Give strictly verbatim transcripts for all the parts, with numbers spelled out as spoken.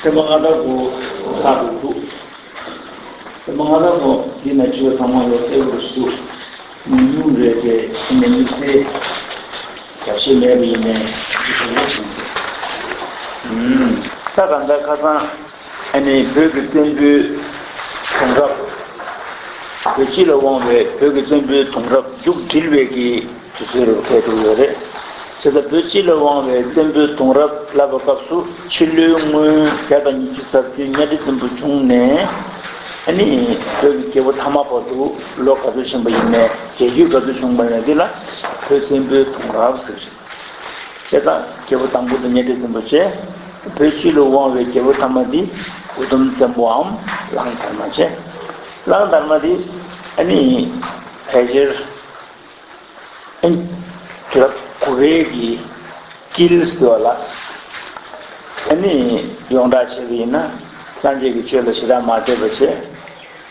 ཚན་པ་ལྔ་དང་དགུ་ཚར་དུ་འདུག་ཚན་པ་ལྔ་དང་དགུ་འདི་ན་ཆོས་ཚང་མ་ལ་གསལ་པོར་ཞུ། ཉུང་ཉུང་རེད་དེ་ཨ་ནི་དམིགས་བསལ་རྒྱབ་བཤད་མེད་པ་ཡིན་ནའི་འདི་ཚོ་ལ་ཞུ། ད་གང་ལྟར་ཁ་སང་ཨ་ནི་བོད་ཀྱི་བཙན་པོའི་དུང་རབས། བོད་སྤྱི་ལ་དབང་བའི་བོད་ཀྱི་བཙན་པོའི་དུང་རབས་མཇུག་སྒྲིལ་བའི་གི་དུས་ཚོད་རུ་འཁེལ་འགྲོ་ཡོད་རེད། བྱས་ཙང་བོད་སྤྱི་ལ་དབང་བའི་བཙན་པོའི་དུང་རབས་ལབ་པའི་སྐབས་སུ་ཕྱི་ལོའི་སྔོན་བརྒྱ་དང་ཉི་ཤུ་རྩ་བདུན་གཉའ་ཁྲི་བཙན་པོ་བྱུང་ནས་ཨ་ནི་བོད་ཀྱི་རྒྱལ་པོ་ཐ་མ་བར་དུ་ལོ་ག་ཚོད་ཕྱིན་པ་ཡིན་ནའི་རྒྱལ་རྒྱུད་ག་ཚོད་བྱུང་པ་ཡིན་ནའི་འདི་ལ་བོད་བཙན་པོའི་དུང་རབས་ཟེར། བྱས་ཙང་རྒྱལ་པོ་དང་པོ་དེ་གཉའ་ཁྲི་བཙན་པོ་བྱས། བོད་སྤྱི་ལ་དབང་བའི་རྒྱལ་པོ་ཐ་མ་འདི་མགུ་དུམ་བཙན་པོའམ་གླང་དར་མ་བྱས། གླང་དར་མ་འདི་ཨ་ནི་ཕལ་ཆེར་ཨ་ནི་དུས་རབས་དགུ་པའི་གི་དཀྱིལ་ཟེར་བ་ལ་ཨ་ནི་ཡོངས་གྲགས་བྱས་པ་ཡིན་ན་སངས་རྒྱས་ཀྱི་ཆོས་ལ་ཞེ་དྲག་མ་དད་པ་བྱས།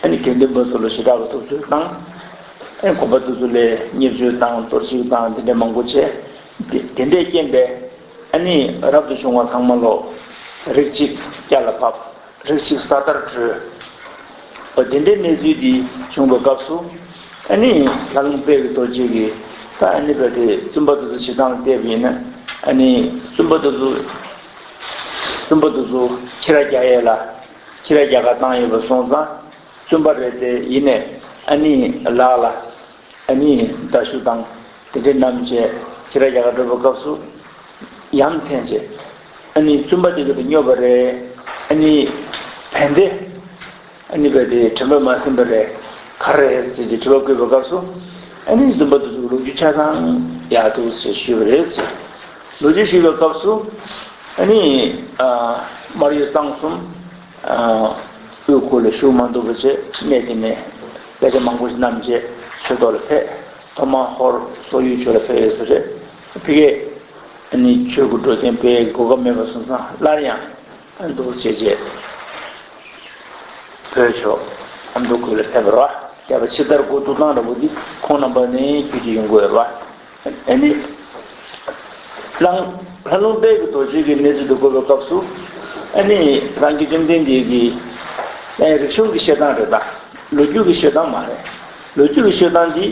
ཨ་ནི་དགེ་འདུན་པ་ཚོ་ལ་ཞེ་དྲག་གི་ཐུབ་ཚོད་བཏང་། ཨ་ནི་དགོན་པ་དེ་ཚོ་ལ་བརྙས་བཅོས་དང་གཏོར་བཤིག་དང་དེ་འདྲ་མང་པོ་བྱས། དེ་དེ་འདྲའི་རྐྱེན་པས་ཨ་ནི་རབ་ཏུ་བྱུང་བ་ཚང་མ་ལོ་རིགས་གཅིག་སྐྱ་ལ་བབས། རིགས་གཅིག་ས་མཐར་བྲོས། འོ་དེ་འདྲའི་གནས་ཚུལ་འདི་བྱུང་བའི་སྐབས་སུ་ཨ་ནི་ལྷ་ལུང་དཔལ་གྱི་རྡོ་རྗེ་གིས་ད་ཨ་ནི་བས་དེ་བཙུན་པ་དེ་ཚོ་བྱེད་སྟངས་བལྟས་པ་ཡིན་ན་ཨ་ནི་བཙུན་པ་དེ་ཚོ་བཙུན་པ་དེ་ཚོ་ཁྱི་ར་རྒྱག་ཡས་ལ་ཁྱི་ར་རྒྱག་ག་བཏང་ཡོད་པ་སོང་ཙང་བཙུན་པ་རེད་དེ་ཡིན་ནས་ཨ་ནི་ལག་ལ། ཨ་ནི་མདའ་གཞུ་དང་དེ་འདྲའི་བསྣམས་བྱས་ཁྱི་ར་རྒྱག་ག་འགྲོ་བའི་སྐབས་སུ་ཡ་མཚན་བྱས། ཨ་ནི་བཙུན་པ་དེ་ག་དེ་སྨྱོ་བ་རེད། ཨ་ནི་བན་དེ་ཨ་ནི་བན་དེ་དྲན་པ་མ་ཟིན་པ་རེད། ག་རེ་རེད་ཟེར་ཏེ་དྲི་བ་བཀོད་པའི་སྐབས་སུ་ཨ་ནི་བཙུན་པ་དེ་ཚོ་ལོ་རྒྱུས་ཆ་ཚང་ཡག་འདུག་ཟེར་ཞུས་པ་རེད་ཟེར། ལོ་རྒྱུས་ཞུས་པའི་སྐབས་སུ་ཨ་ནི་ཨ་མར་ཡུལ་གཙང་གསུམ་ཨ་དབུས་ཁུལ་ལ་བཞུགས་མ་ཐུབ་པ་བྱས་གནས་དེ་ནས་དཔེ་ཆ་མང་པོ་ཞིག་བསྣམས་བྱས་ཆོས་ཐོག་ལ་ཕེབས། ཐོག་མར་ཧོར་སོག་ཡུལ་ཕྱོགས་ལ་ཕེབས་ཡོད་ས་རེད། ཕ་གིར་ཨ་ནི་ཆོས་ཀྱི་འགྲོ་དོན་སྤེལ་གོ་སྐབས་མེད་པ་སོང་ཙང་སླར་ཡང་ཨ་འདུག་བྱས་བྱས་བོད་ཕྱོགས་ཨ་མདོ་ཁུལ་ལ་ཕེབས་པ་རེད་བ། བསྐལ་པ་ཕྱི་དར་གོ་ཐུག་སྟངས་འདྲ་པོ་འདི་ཁོང་རྣམ་པ་ནས་རྒྱུད་ཀྱི་ཡོང་གི་ཡོད་རེད་བ། ཨ་ནི། ལྷ་ལྷ་ལུང་དཔལ་གྱི་རྡོ་རྗེ་གི་གནས་ཚུལ་དུ་བཀོད་པའི་སྐབས་སུ། ཨ་ནི་རང་རྒྱལ་བཅོམ་ལྡན་འདས་ཀྱི་ཨ་རིག་གཞུང་གི་བཤད་སྟངས་རེད་ད། ལོ་རྒྱུས་ཀྱི་བཤད་སྟངས་མ་རེད། ལོ་རྒྱུས་ཀྱི་བཤད་སྟངས་འདི་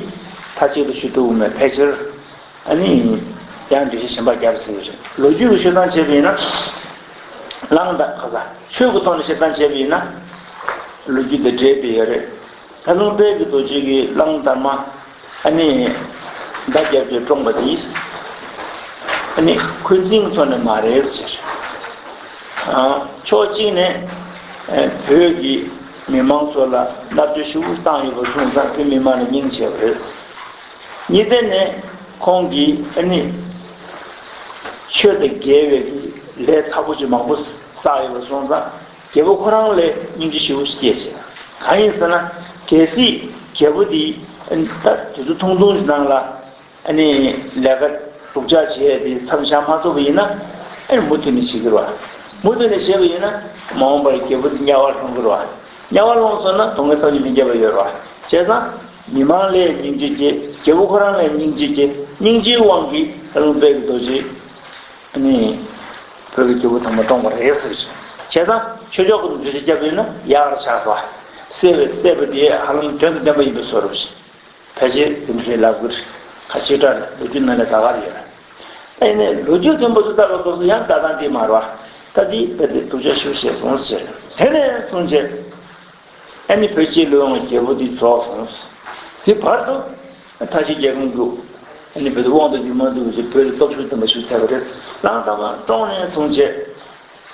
མཐའ་གཅིག་ཏུ་ཞུ་ཐུབ་མེད་ཕལ་ཆེར། ཨ་ནི། ཡང་འགྲེལ་བཤད་གཞན་པ་རྒྱབ་ཟིན་པ་རེད། ལོ་རྒྱུས་ཀྱི་བཤད་སྟངས་བྱས་པ་ཡིན་ན། གླང་དར་ཁ་ས་ཆོས་ཀྱི་ཐོག་ནས་བཤད་སྟངས་བྱས་པ་ཡིན་ན། ལོ་རྒྱུས་དང་འབྲེལ་བསྡད་ཡོད་རེད། ད་ལུང་དཔལ་གྱི་རྡོ་རྗེ་གིས་གླང་དར་མ་ཨ་ནི་མདའ་བརྒྱབ་སྟེ་བཀྲོངས་པ་དེ་ཨ་ནི་འཁོན་འཛིན་ཐོག་ནས་མ་རེད་ཟེར། ཨ་ཕྱོགས་གཅིག་ནས་ཨ་བོད་ཀྱི་མི་མང་ཚོ་ལ་མནར་གཅོད་ཞེ་པོ་བཏང་ཡོད་པ་སོང་ཙང་བོད་མི་མང་ལ་སྙིང་རྗེ་བ་རེད། གཉིས་ནས་ཁོང་གིས་ཨ་ནི་ཆོས་དང་འགལ་བའི་ལས་ཚ་པོ་ཅིག་མང་པོ་བསགས་ཡོད་པ་སོང་ཙང་། རྒྱལ་པོ་ཁོ་རང་ལ་སྙིང་རྗེ་ཞེ་པོ་ཞིག་སྐྱེས་བྱས། གང་ཡིན་ཟེར་ན། གལ་སྲིད་རྒྱལ་པོ་འདི་ད་དུས་ཚོད་ཐུང་ཐུང་ཞིག་ནང་ལ་ཨ་ནི་ལས་ཀ་སྡུག་ཅག་བྱས་ཏེ་མཚམས་བཞག་མ་ཐུབ་པ་ཡིན་ན་ཨ་ནི་མུ་མཐུད་ནས་བྱེད་ཀྱི་རེད་བ། མུ་མཐུད་ནས་བྱས་པ་ཡིན་ན་མ་འོངས་པར་རྒྱལ་པོ་འདི་དམྱལ་བར་ལྷུང་གི་རེད་བ། དམྱལ་བར་ལྷུང་སོང་ན་དོན་ལྔའི་ཐབས་ཉིད་མི་འགྱུར་བ་ཡོད་རེད་བ། བྱས་ཙང་མི་མང་ལ་སྙིང་རྗེ་སྐྱེ། རྒྱལ་པོ་ཁོ་རང་ལ་སྙིང་རྗེ་སྐྱེ། སྙིང་རྗེའི་དབང་གིས་ལྷ་ལུང་དཔལ་གྱི་རྡོ་རྗེ། ཨ་ནི། བོད་ཀྱི་རྒྱལ་པོ་ཐོག་མ་བཀྲོངས་པ་རེད་ཟེར་ཞིང་། བྱས་ཙང་ཆོས་ཕྱོགས་ཀྱི་འགྲེལ་བཤད་བརྒྱབ་ཡོད་ན་ཡག་རེ་ཆགས་སོ། བསད་པའི་བསད་པ་དེ་ཧ་ལམ་དོན་དང་ལྡན་པ་ཡིན་པའི་བཟོ་འདྲ་ཞིག་ཕལ་ཆེར་དེ་འདྲའི་ལབ་དགོས་རེད། ཁ་ཆེ་དྲག་ལོ་རྒྱུས་ནང་ལ་ད་ག་རེ་ཡོད་རེད། ཨ་ནི་ལོ་རྒྱུས་མཐོན་པོ་ཚོ་ལྟ་བའི་སྐབས་སུ་ཡང་ལྟ་སྟངས་དེ་མ་རེད་བ། ད་དེ་བས་དེ་སྡུག་ཅག་ཞེ་པོ་བྱས་སོང་ཟེར། དེ་ནས་བཟུང་བྱས། ཨ་ནི་བོད་སྤྱི་ལ་ཡོང་བའི་རྒྱལ་པོ་འདི་རྫོགས་སོང་། དེ་བར་དུ་མཐའ་བཞི་རྒྱལ་ཁམས་འདུག་ཨ་ནི་བོད་དུ་དབང་དུ་འགྱུར་མ་ཐུབ་པ་ཞིག་བོད་ལ་སྟོབས་ཤུགས་ལྡན་པ་ཞིག་ཐེབས་པ་རེད། གླང་དར་མ་བཀྲོངས་ནས་བཟུང་བྱས།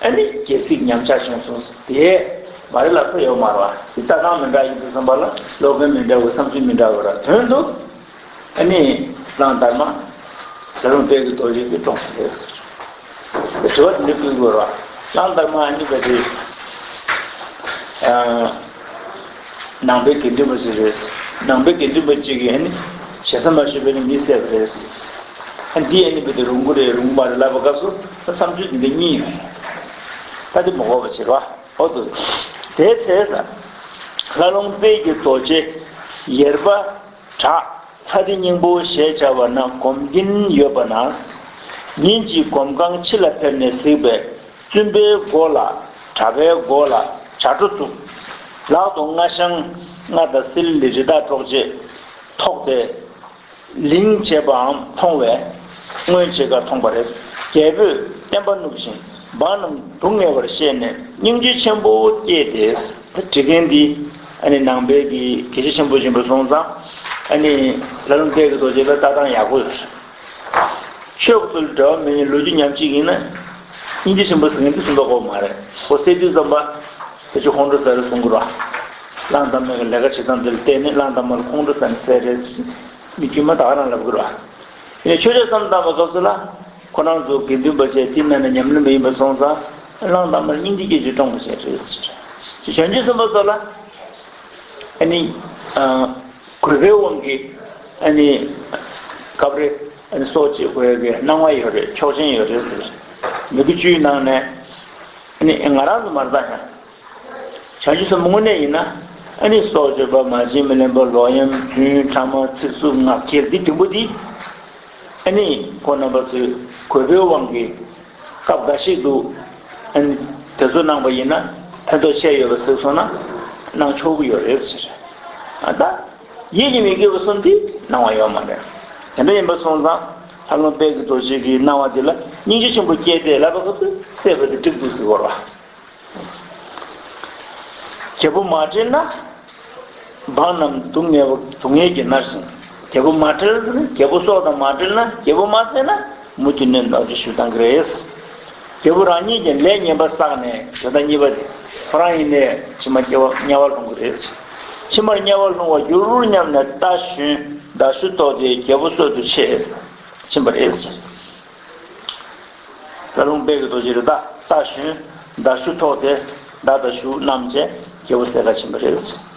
ཨ་ནི་རྒྱལ་སྲིད་ཉམས་ཆག་བྱུང་སོང་། དེ་མ་རེད་ལབ་ས་ཡོད་མ་རེད་བ། དེ་ལྟ་སྟངས་མི་འདྲ་ཡིན་དུས་ཙམ་པ་ལ་ལོ་རྒན་མི་འདྲ་བ་བསམ་ཚུལ་མི་འདྲ་བ་ར་དོན་དུ། ཨ་ནི་གླང་དར་མ་ལྷ་ལུང་དཔལ་གྱི་རྡོ་རྗེ་གིས་བཀྲོངས་པ་རེད། དྲི་བ་དེ་འདྲ་བཀོད་དགོས་རེད་བ། གླང་དར་མ་ཨ་ནི་བས་དེ་ཨ་ནང་པའི་དགེ་འདུན་པ་ཞིག་རེད། ནང་པའི་དགེ་འདུན་པ་གཅིག་གིས་ཨ་ནི་ཞེ་ས་མ་ཞུས་པའི་ནི་མི་བསད་པ་རེད། ཨ་འདི་ཨ་ནི་བས་དེ་རུང་གི་རེད་རུང་གི་མ་རེད་ལབ་པའི་སྐབས་སུ་བསམ་ཚུལ་འདི་འདྲ་གཉིས་ཡོད། ད་དེ་མ་གོ་བ་བྱེད་རོགས། འོ་དུ། དེའི་ཚེ་ལྷ་ལུང་དཔལ་གྱི་རྡོ་རྗེ་ཡེར་པ་བྲག་ལྷ་རི་སྙིང་པོ་ཞེས་བྱ་བ་ན་སྒོམ་གྱིན་ཡོད་པ་ན། ཉིན་གཅིག་སྒོམ་ཁང་ཕྱི་ལ་ཕེབས་ནས་གཟིགས་པས་བཙུན་པའི་མགོ་ལ་ གྲྭ་པའི་མགོ་ལ་བྱ་སྒྲོ་བཙུགས། ལག་ཏུ་རྔ་ཤང་རྔ་དང་བསིལ་ལི་རི་དྭགས་སྒྲོག་ཅེས་ཐོགས་ཏེ། ལིང་བྱེད་པའམ་མཐོང་བས་མངོན་བྱེད་ཀ་མཐོང་པ་རེད། རྒྱལ་པོས་བསྟན་པ་བསྣུབས་ཤིང་འབངས་རྣམས་སྡུག་བསྔལ་བར་ཤེས་ནས་སྙིང་རྗེ་ཆེན་པོ་སྐྱེས་ཏེ། ད་འབྲི་མཁན་འདི་ཨ་ནི་ནང་པའི་གི་དགེ་བཤེས་ཆེན་པོ་ཡིན་པ་སོང་ཙང་ཨ་ནི་ལྷ་ལུང་དཔལ་གྱི་རྡོ་རྗེ་ལ་ལྟ་སྟངས་ཡག་པོ་ཡོད། ཆོས་ཀྱི་ཚུལ་འབྲེལ་བ་མེད་ནས་ལོ་རྒྱུས་ཉམས་ཅིག་ཡིན་ན། སྙིང་རྗེ་ཆེན་པོ་ཟེར་མཁན་འདི་གསུང་པ་གོ་མ་རེད། ཁོ་སད་དུས་ཙམ་པ་དེ་ཚོ་ཁོང་ཁྲོ་ཟ་རེད་གསུང་གི་རེད། གླང་དར་མ་གི་ལས་ཀ་བྱེད་སྟངས་འདི་ལ་བལྟས་ནས་གླང་དར་མ་ལ་ཁོང་ཁྲོ་ཟ་ནས་བསད་རེད། མི་དཀྱུས་མ་ད་ག་རང་ལབ་གི་རེད། ཡིན་ནའི་ཆོས་རྗེ་བསམ་གཏན་པ་སྐབས་སུ་ལ་ཁོ་རང་ཚོ་དགེ་འདུན་པ་བཅས་དེ་ན་ནས་ཉམས་ལེན་པ་ཡིན་པ་སོང་ཙང་གླང་དར་མ་ལ་སྙིང་རྗེ་སྐྱེ་རྒྱུ་སྐྱོང་བ་བྱས་རེད། བྱང་ཆུབ་སེམས་དཔའ་ཚོ་ལ་ཨ་ནི། གུས་པའི་དབང་གིས་ཨ་ནི་སྐབས་རེ་ཨ་ནི་སྲོག་བཅད་དགོས་ཀྱི་སྣང་བ་ཡོད་རེད། ཆོག་མཆན་ཡོད་རེད་ཟེར། མི་དགུ་བཅུའི་ནང་ནས་ཨ་ནི་ང་རང་ཚོ་མ་རེད་ད། བྱང་ཆུབ་སེམས་དཔའ་དངོས་གནས་ཡིན་ན་ཨ་ནི་སྲོག་གཅོད་པ། མ་བྱིན་མི་ལེན་པ། ལོག་གཡེམ། རྫུན། ཕྲ་མ། ཚིག་རྩུབ། ངག་འཁྱལ། འདི་བདུན་པོ་འདི་ཨ་ནི་ཁོང་རྣམ་པ་ཚོས་གུས་པའི་དབང་གིས། སྐབས་འགའ་ཞིག་ཏུ་ཨ་ནི་དེ་ཚོ་གནང་པ་ཡིན་ན་ཕན་ཐོགས་ཆེ་ཡོད་པ་གཟིགས་སོང་ན་གནང་ཆོག་གི་ཡོད་རེད་ཟེར། ཨ་ད་ཡིད་ཀྱིས་མི་དགེ་བ་གསུམ་དེ་གནང་བ་ཡོད་མ་རེད། དེ་འདྲ་ཡིན་པ་སོང་ཙང་ལྷ་ལུང་དཔལ་གྱི་རྡོ་རྗེ་གི་གནང་བ་དེ་ལ་སྙིང་རྗེ་ཆེན་པོ་སྐྱེས་ཏེ་ལབ་པ་ཁོ་ཚོས་བསད་པ་དེ་འགྲིག་འདུག་ཟེར་བ་རེད། རྒྱལ་པོ་མ་ཁྲེལ་ན། འབངས་རྣམས་སྡུག་བསྔལ་བ་སྡུག་བསྔལ་གྱིས་མནར་ཞིང་། རྒྱལ་པོ་མ་ཁྲེལ་ན། རྒྱལ་པོ་སྲོག་དང་མ་བྲལ་ན། རྒྱལ་པོ་མ་བསད་ན་མུ་མཐུད་ནས་ནོར་འཁྲུལ་ཞིག་བཏང་གི་རེད། རྒྱལ་པོ་རང་ཉིད་ཀྱིས་ལས་ངན་པ་བསགས་ནས་དེ་ལྟར་རྙེད་པ་དེ་ཁོ་རང་ཡིན་ནའི་ཕྱི་མ་སྐྱེ་བ་དམྱལ་བར་ལྷུང་གི་རེད། ཕྱི་མར་དམྱལ་བར་ལྷུང་བར་འགྱུར་སྙམ་ནས་རྟ་ཞོན་མདའ་གཞུ་ཐོགས་ཏེ་རྒྱལ་པོ་གསོད་དུ་ཆས་ཕྱིན་པ་རེད། ལྷ་ལུང་དཔལ་གྱི་རྡོ་རྗེ་རེད་ད། རྟ་ཞོན་མདའ་གཞུ་ཐོགས་ཏེ་མདའ་དང་གཞུ་བསྣམས་བྱས་རྒྱལ་པོ་བསད་ག་ཕྱིན་པ་རེད།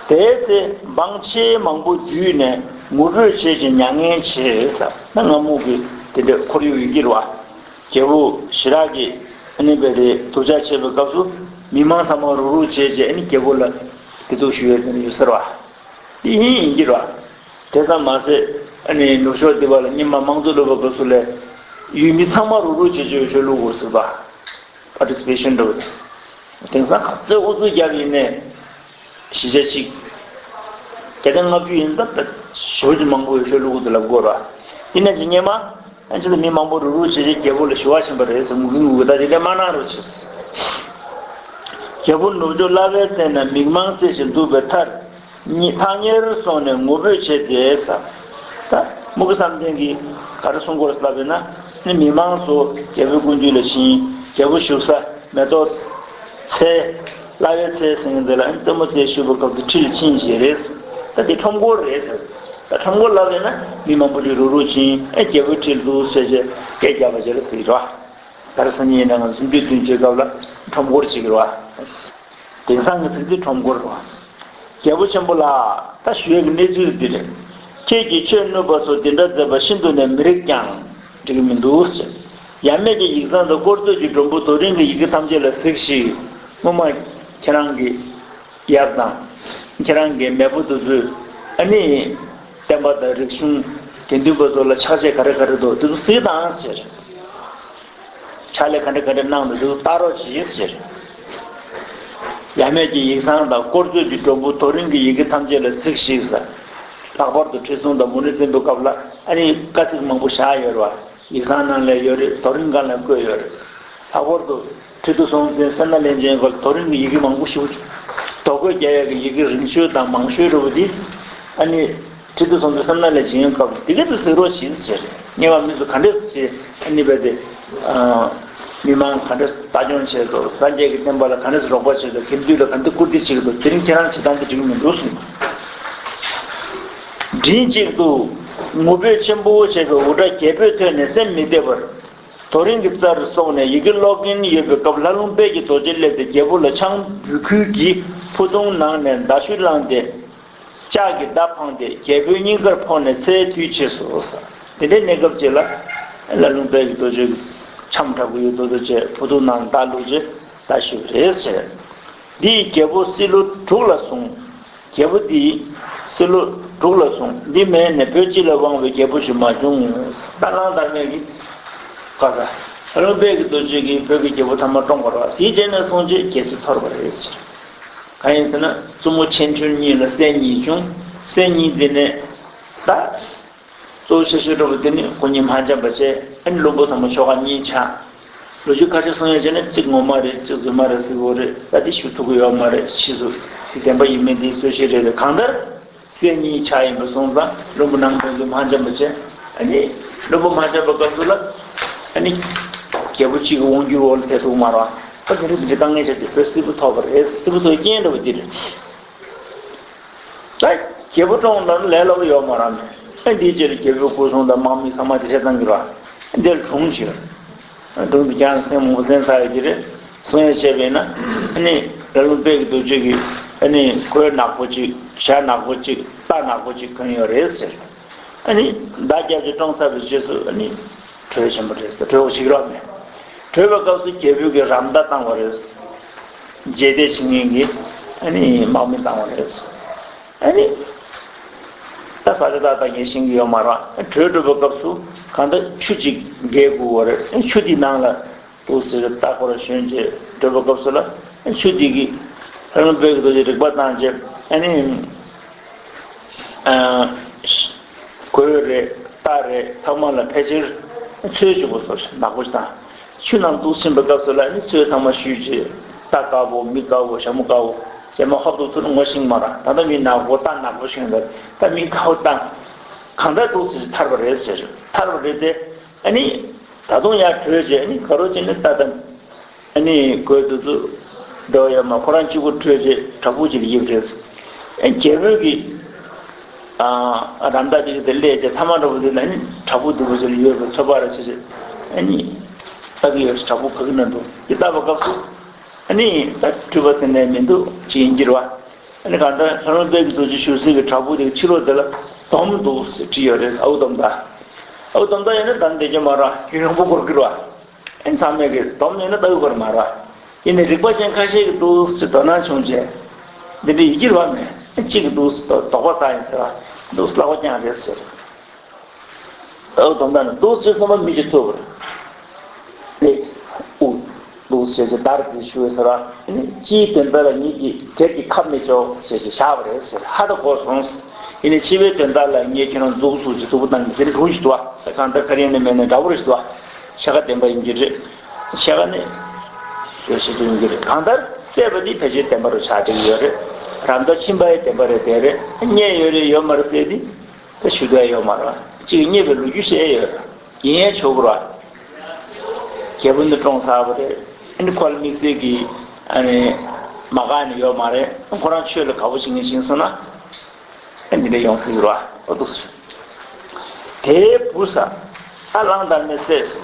དེའི་ཚེ་འབངས་ཆེས་མང་པོ་འདུས་ནས་ངུ་འབོད་བྱེད་ཅིང་མྱ་ངན་བྱེད་ཟེར། ད་ང་མུ་གི་དེ་འདྲའི་ཁོར་ཡུག་ཡིན་གྱི་རེད་བ། རྒྱལ་པོ་ཞེ་དྲག་གིས་ཨ་ནི་བས་དེ་སྡུག་ཅག་བྱེད་པའི་སྐབས་སུ་མི་མང་ཚང་མ་རུག་རུག་བྱས་རྗེས་ཨ་ནི་རྒྱལ་པོ་ལ་བདེ་སྡུག་ཞུ་ཡས་དེ་འདྲ་ཡོད་ཟེར་བ། དེ་ཡིན་ཡིན་གྱི་རེད། དེ་ཙམ་མ་ཟད་ཨ་ནི་ནུབ་ཕྱོགས་འདི་བ་ལ་སྔོན་མ་དམངས་གཙོ་ལུགས་པ་སྐབས་སུ་ལས་ཡུལ་མི་ཚང་མ་རུག་རུག་བྱེད་ཆོག་ཆོག་བླུག་དགོས་ཟེར་བ། པར་ཊི་སི་པེ་ཤན་འགྲོ་བ་དེ། དེང་སང་ག་ཚོད་ཨུ་ཚུགས་རྒྱབ་ཡིན་ནའི་གཞིས་ཆགས་གཅིག་བརྒྱ་དང་ལྔ་བཅུ་ཡིན་ཙང་ད་ཞེ་པོ་ཅིག་མང་པོ་ཡོད་ཆོག་བླུག་དགོས་དེ་ལབ་དགོས་རེད། དེ་ནས་ཅིག་སྔོན་མ། ཨ་ཅེ་ལ་མི་མང་པོ་རུག་རུག་བྱེད་ཀྱི་རྒྱལ་པོ་ལ་ཞུ་བ་ཕྱིན་པ་རེད་ཟེར་ངུ་གི་ངུ་གི་ད་དེ་འདྲ་མ་གནང་རོགས་བྱེད། རྒྱལ་པོ་ནུབ་ཕྱོགས་བླ་བའི་རྩེ་ན་མིག་མང་རྩེ་ཞིང་འདུག་པའི་མཐར། ཉི་ཐག་ཉེར་སོང་ནས་ངུ་འབོད་བྱས་ཏེ་ཟེར། ད་མུ་གེ་བསམ་གཏན་གྱིས་ག་རེ་གསུང་དགོས་ལབ་པས་ན་ནི་མི་མང་ཚོ་རྒྱལ་པོའི་སྐུ་མདུན་ལ་ཕྱིན། རྒྱལ་པོ་བཞུགས་ས་མེ་ཏོག་ཚལ། བླ་བའི་ཚལ་ཟེར་མཁན་དེ་ལ་རྩེད་མོ་རྩེ་བཞུགས་པའི་སྐབས་དུ་ཁྲིད་ཕྱིན་ཞེས་རེད། ད་དེ་ཁྲོམ་སྐོར་རེད་ཟེར། ད་ཁྲོམ་སྐོར་ལབ་ཡོད་ན་མི་མང་པོ་ཅིག་རུག་རུག་ཕྱིན། ཨེ་རྒྱལ་པོའི་ཁྲིད་འདུག་ཟེར་བྱས་སྐད་རྒྱབ་པ་ཅིག་ལ་ཟེར་གི་རེད་བ། ད་རེས་སང་ཉིན་ཡིན་ན་ང་ཚོ་སུམ་ཅུ་བདུན་ཅུའི་སྐབས་ལ་ཁྲོམ་སྐོར་བྱེད་ཀྱི་རེད་བ། དེང་སང་གི་ཚིག་འདི་ཁྲོམ་སྐོར་རེད་བ། རྒྱལ་པོ་ཆེན་པོ་ལགས། ད་ཞུ་ཡས་ཀྱི་གནས་ཚུལ་འདི་རེད། ཁྱེད་ཀྱིས་ཆོས་བསྣུབས་པ་སོགས་འདི་འདྲ་མཛད་པ་ཤིན་ཏུ་ནས་མི་རིགས་ཀྱང་འགྲིག་གི་མི་འདུག་ཟེར། ཡབ་མེས་ཀྱི་ཡིག་ཚང་དང་དཀོར་མཛོད་ཀྱི་སྒྲོམ་བུ་རྡོ་རིང་གི་ཡི་གེ་ཐམས་ཅད་ལ་གཟིགས་ཤིག། སྔོན་མ་ཁྱེད་རང་གི་ཡབ་དང་། ཁྱེད་རང་གི་མེས་པོ་དེ་ཚོས་ཨ་ནི་བསྟན་པ་དང་རིག་གཞུང་དགེ་འདུན་པ་ཚོ་ལ་ཕྱག་རྗེས་ག་རེ་ག་རེ་འདུག་དེ་ཚོ་གཟིགས་དང་ཟེར། ཕྱག་ལས་ག་འདྲ་ག་འདྲ་གནང་འདུག་དེ་ཚོ་ལྟ་རོགས་བྱེད་ཟེར། ཡབ་མེས་ཀྱི་ཡིག་ཚང་དང་དཀོར་མཛོད་ཀྱི་སྒྲོམ་བུ་རྡོ་རིང་གི་ཡི་གེ་ཐམས་ཅད་ལ་གཟིགས་ཤིག་ཟེར། ལྷག་པར་དུ་ཁྲི་སྲོང་དང་མུ་ནེ་བཙན་པོའི་སྐབས་ལ་ཨ་ནི་བཀའ་ཚིག་མང་པོ་བཞག་ཡོད་རེད་བ། ཡིག་ཚང་ནང་ལ་ཡོད་རེད། རྡོ་རིང་སྒང་ལ་བརྐོས་ཡོད་རེད། ལྷག་པར་དུ་ཁྲི་ཐོག་སྲོང་བཙན་སེམས་ནང་ལེན་ཅན་སྐོར་རྡོ་རིང་གི་ཡི་གེ་མང་པོ་ཞིག་རྡོ་བརྐོས་རྒྱག་ཡག་གི་ཡི་གེ་རིང་ཤོས་དང་མང་ཤོས་རེད་བ། འདི་ཨ་ནི་ཁྲི་ཐོག་སྲོང་བཙན་སེམས་ནང་ལེན་བྱེད་ཡོང་སྐབས་འདི་ག་ཚོད་གཟིགས་རོགས་བྱེད་ཟེར། སྔོན་མ་མི་ཚོ་ག་འདྲས་བྱེད་ཨ་ནི་བས་ཏེ། མི་མང་ག་འདྲས་ལྟ་སྐྱོང་བྱེད་དོ། སངས་རྒྱས་ཀྱི་བསྟན་པ་ལ་ག་འདྲས་རོགས་པ་བྱེད་དོ། དགེ་འདུན་ལ་ག་འདྲས་བཀུར་སྟི་བྱེད་དོ། དེ་རིང་ཁྱེད་རང་བྱེད་སྟངས་དེ་འགྲིག་མི་འདུག་གསུངས། མགྲིན་གཅིག་ཏུ་ངུ་འབོད་ཆེན་པོ་བྱས་པའི་འུར་སྒྲ་རྒྱལ་པོས་ཐོས་ནས་སེམས་མི་བདེ་བར། རྡོ་རིང་གི་རྩར་སོང་ནས་ཡི་གེ་ཀློག་གིན་ཡོད་པའི་སྐབས་ལྷ་ལུང་དཔལ་གྱི་རྡོ་རྗེ་སླེབས་ཏེ་རྒྱལ་པོ་ལ་ཆང་འབུལ་ཁུལ་གྱིས་ཕུ་ཐུང་ནང་ནས་མདའ་གཞུ་བླངས་ཏེ། ལྕགས་ཀྱི་མདའ་འཕངས་ཏེ་རྒྱལ་པོའི་སྙིང་གར་ཕོག་ནས་ཚེའི་དུས་ཆད་སོ། དེ་འདྲའི་གནས་སྐབས་ཅིག་ལ་ལྷ་ལུང་དཔལ་གྱི་རྡོ་རྗེ་འཆམ་དྲག་པོ་ཡོད་མདོག་མདོག་བྱས་ཕུ་ཐུང་ནང་མདའ་བླུགས་རྗེས་མདའ་གཞུ་རེད་ཟེར། འདི་ཡིས་རྒྱལ་པོ་སྲིད་ལོ་དྲུག་ལ་བཟུང་། རྒྱལ་པོ་འདི་ཡིས་སྲིད་ལོ་དྲུག་ལ་བཟུང་། འདི་མེད་ནས་བོད་སྤྱི་ལ་དབང་བའི་རྒྱལ་པོ་ཞིག་མ་བྱུང་། ད་གླང་དར་མས་ཀྱིས་ག་ས། ལྷ་ལུང་དཔལ་གྱི་རྡོ་རྗེ་གིས་བོད་ཀྱི་རྒྱལ་པོ་ཐ་མ་བཀྲོངས་པ་རེད་བ། དེའི་རྗེས་ནས་བཟུང་རྗེས་རྒྱལ་སྲིད་འཐོར་བ་རེད་ཟེར། གང་ཡིན་ཟེར་ན་བཙུན་མོ་ཆེ་ཕྲུག་གཉིས་ལ་སྲས་གཉིས་བྱུང་། སྲས་གཉིས་དེ་ནས་ད། གཙོ་བོ་ཆེ་ཤོས་འགྲོ་བ་དེ་ནི་ཁོ་གཉིས་མ་འཆམ་པ་བྱས། ཨ་ནི་བློན་པོ་ཚང་མ་ཕྱོགས་ཁག་གཉིས་ཆགས། ལོ་རྒྱུས་ཁ་ཤས་གསུང་ཡ་བྱས་ན་གཅིག་ངོ་མ་རེད། གཅིག་རྫུན་མ་རེད་ཟེར་གྱི་ཡོད་རེད། ད་དེ་ཞུ་ཐུབ་ཀྱི་ཡོད་མ་རེད། ཕྱིས་སུ་དེ་བདེན་པ་ཡིན་མིན་དེ་རྩོད་གཞི་རེད། གང་ལྟར་སྲས་གཉིས་ཆགས་ཡིན་པ་སོང་ཙང་བློན་པོ་ནང་ཁོང་ཚོས་མ་འཆམ་པ་བྱས། ཨ་ནི་བློན་པོ་མ་འཆམ་པ་སྐབས་སུ་ལ་ཨ་ནི་རྒྱལ་པོ་གཅིག་གི་དབང་སྒྱུར་འོག་ལ་ཐེ་ཐུག་མ་རེད་བ། ད་དེ་རིང་དེ་འདྲའི་དཀའ་ངལ་ཆགས་ཏེ་བོད་སིལ་བུ་ཐོགས་པ་རེད། སིལ་བུ་ཐོགས་རྐྱེན་འདྲ་བ་འདི་རེད། ད་རྒྱལ་པོ་བཀྲོངས་ན་ལས་སླ་པོ་ཡོད་མ་རེད། ཨ་འདིའི་རྗེས་ལ་རྒྱལ་པོའི་སྐུ་སྲུང་དང་དམག་མི་ཚང་མ་དེ་བྱས་ཙང་གི་ར། འདིར་གྲོངས་ཕྱིར། གྲོངས་དུས་ཀྱང་སེམས་མོ་སེམས་ཚ་ཡོད་ཀྱི་རེད། གསུང་ཡ་བྱས་པས་ན་ཨ་ནི་ལྷ་ལུང་དཔལ་གྱི་རྡོ་རྗེ་གིས་ཨ་ནི་གོས་ནག་པོ་གཅིག་ཞྭ་ནག་པོ་གཅིག་རྟ་ནག་པོ་གཅིག་གོན་ཡོད་རེད་ཟེར། ཨ་ནི་མདའ་རྒྱབ་ཀྱིས་བཀྲོངས་ཚར་བའི་རྗེས་སུ་ཨ་ནི་གྲོས་ཆེན་པོ་རེད་ཟེར། གྲོས་པ་ཞིག་རོགས་མེད། གྲོས་པའི་སྐབས་སུ་རྒྱལ་པོས་ཀྱི་རམ་མདའ་བཏང་བ་རེད། རྗེས་འདེད་བྱེད་མཁན་གྱི་ཨ་ནི་དམག་མི་བཏང་བ་རེད། ཨ་ནི་ད་ས་ཆ་ཏག་ཏག་ངས་ཤེས་ཀྱི་ཡོད་མ་རེད། གྲོས་བསྒྲུབ་པའི་སྐབས་སུ་གང་ལྟར་ཆུ་གཅིག་འགེལ་དགོས་པ་རེད། ཆུ་དེའི་ནང་ལ་འདུག་ཟེར་ལྟ་སྐོར་ཞོན་རྗེས་བསྒྲུབ་པའི་སྐབས་སུ་ལ་ཆུ་དེ་གི་ལྷ་ལུང་དཔལ་གྱི་རྡོ་རྗེ་རིག་པ་བཏང་རྗེས་ཨ་ནི། ཨ། གོས་རེད། རྟ་རེད། ཚང་མ་ལ་ཕལ་ཆེར་ཚོས་བྱུག་པ་སོགས་ནག་པོ་ཞིག་དང་། ཆུ་ནང་འདུག་ཕྱིན་པའི་སྐབས་སུ་ལ་ནི་ཚོས་ཚང་མ་བཤུས་རྗེས་རྟ་དཀར་པོ་མི་དཀར་པོ་ཞྭ་མོ་དཀར་པོ་ཞྭ་མོ་ཧབ་ཏུ་ཐུར་ངོ་ཤེས་མ་རེད། ད་ལྟ་མི་ནག་པོ་རྟ་ནག་པོ་ཤོད་འདུག་ད་མི་དཀར་པོ་བཏང་། གང་ལྟར་འདུག་ཟེར་ཐར་པ་རེད་ཟེར། ཐར་པ་རེད་དེ། ཨ་ནི། ད་དུང་ཡར་བྲོས་རྗེས་ཨ་ནི་ག་རོ་ཅིག་ནི་རྟ་དང་། ཨ་ནི་གོས་དེ་ཚོ་འདྲ་བ་ཡོད་མ། ཁོ་རང་གཅིག་པུ་བྲོས་རྗེས་བྲག་ཕུག་ཅིག་ལ་ཡིབ་རེད། ཨ་རྒྱལ་པོས་ཀྱི་ཨ་རམ་འདེགས་དེ་གི་དེ་སླེབས་རྗེས་ཐ་མ་འདྲ་པོ་དེ་ལ་ཨ་ནི་བྲག་ཕུག་འདི་པོ་ཅིག་ལ་ཡོད་པའི་ཚོད་དཔག་རེད་ཟེར་རྗེས་ཨ་ནི་ལྟ་གི་ཡོད། བྲག་ཕུག་ག་གི་ན་འདུག་ཅེས་ལྟ་བའི་སྐབས་སུ་ཨ་ནི་ད་འཁྲུལ་པ་དེ་འདྲ་མི་འདུག་ཅེས་ཡིན་གྱི་རེད་བ། ཨ་ནི་གང་ལྟར་ལྷ་ལུང་དཔལ་གྱི་རྡོ་རྗེ་བཞུགས་སའི་གི་བྲག་ཕུག་དེ་གི་ཕྱི་ལོགས་དེ་ལ་དོམ་འདུག་ཟེར་བྲིས་ཡོད་རེད། ཨའུ་དོམ་མདའ། ཨའུ་དོམ་མདའ་ཡིན་ན་ད་འདེད་ཀྱི་མ་རེད། ཡུན་རིང་པོ་འགོར་གི་རེད་བ། ཨ་ནི་ཚང་མས་གི་དོམ་ཡིན་ན་ལྟ་གི་ཡོད་མ་རེད། ཡིན་ནའི་རིག་པ་ཅན་ཁ་ཤས་ཀྱིས་འདུག་ཟེར་དོ་སྣང་བྱུང་རྗེས། འདི་འདྲ་ཡིན་གྱི་རེད་བ་མེད། ཨ་གཅིག་གིས་འདུག་ཟེར་དོགས་པ་ཟ་ཡིན་ཟེར་བ། འདུག་ཟེར་ལག་པ་བརྐྱངས་རེད་ཟེར། ཨའུ་དོམ་མདའ་ནི་འདུག་ཟེར་བསམ་པ་མི་གཅིག་ཐུབ་པ་རེད། ཨེ། ཨུ། འདུག་ཟེར་གྱི་བརྡར་དེ་ཞུ་བའི་ཟེར་བ། ཨ་ནི་སྤྱིའི་དོན་དག་ལ་ངེད་ཀྱིས་དེབ་ཀྱི་ཁ་མི་ལྕོགས་ཟེར་གྱི་བཞག་པ་རེད་ཟེར། ཧ་ད་གོ་སོང་ཟེར། ཡིན་ནའི་སྤྱི་པའི་དོན་དག་ལ་ངས་ཁྱེད་རང་མཛུབ་གུ་ཟུར་གྱི་གཟུགས་པོ་བཏང་གི་ཟེར་ནས་སྒྲུང་ཞིག་འདུག་བ། གང་ལྟར་ཁ་རིང་ནས་མེད་ནས་འདྲ་པོ་རེད་ཟེར་བ། ཕྱེད་ཀ་བདེན་པ་ཡིན་གྱི་རེད། ཕྱེད་ཀ་ནི་ཡོད་ཤེས་ཀྱི་ཡིན་གྱི་རེད། གང་ལྟར་བསད་པ་འདི་ཕལ་ཆེར་བདེན་པ་རུ་ཆགས་བསྡད་ཀྱི་ཡོད་རེད། རམ་འདེགས་ཕྱིན་པ་ཡང་བདེན་པ་རེད། དེ་རེད། རྙེད་ཡོད་རེད་ཡོད་མ་རེད་ཟེར་དེ། ད་ཞུ་འདོད་ཡོད་མ་རེད། གཅིག་རྙེད་པའི་ལོ་རྒྱུས་བཤད་ཡོད་རེད། ཡིན་ཡང་ཆོག་གི་རེད། རྒྱལ་པོ་འདི་བཀྲོངས་ཚར་བ་རེད། ཨ་ནི་ཁོ་ལ་དམིགས་བསལ་གྱི་ཨ་ནི་མ་དགའ་ནི་ཡོད་མ་རེད། ཁོ་རང་ཆོས་ལ་དགའ་པོ་བྱེད་མཁན་ཞིག་སོང་ན་ཨ་འདི་འདྲ་ཡོང་སྲིད་ཀྱི་རེད། ཨོ་འདུག་སེ། དེའི་བུ་ས། ཨ་གླང་དར་མའི་སྲས་སུ།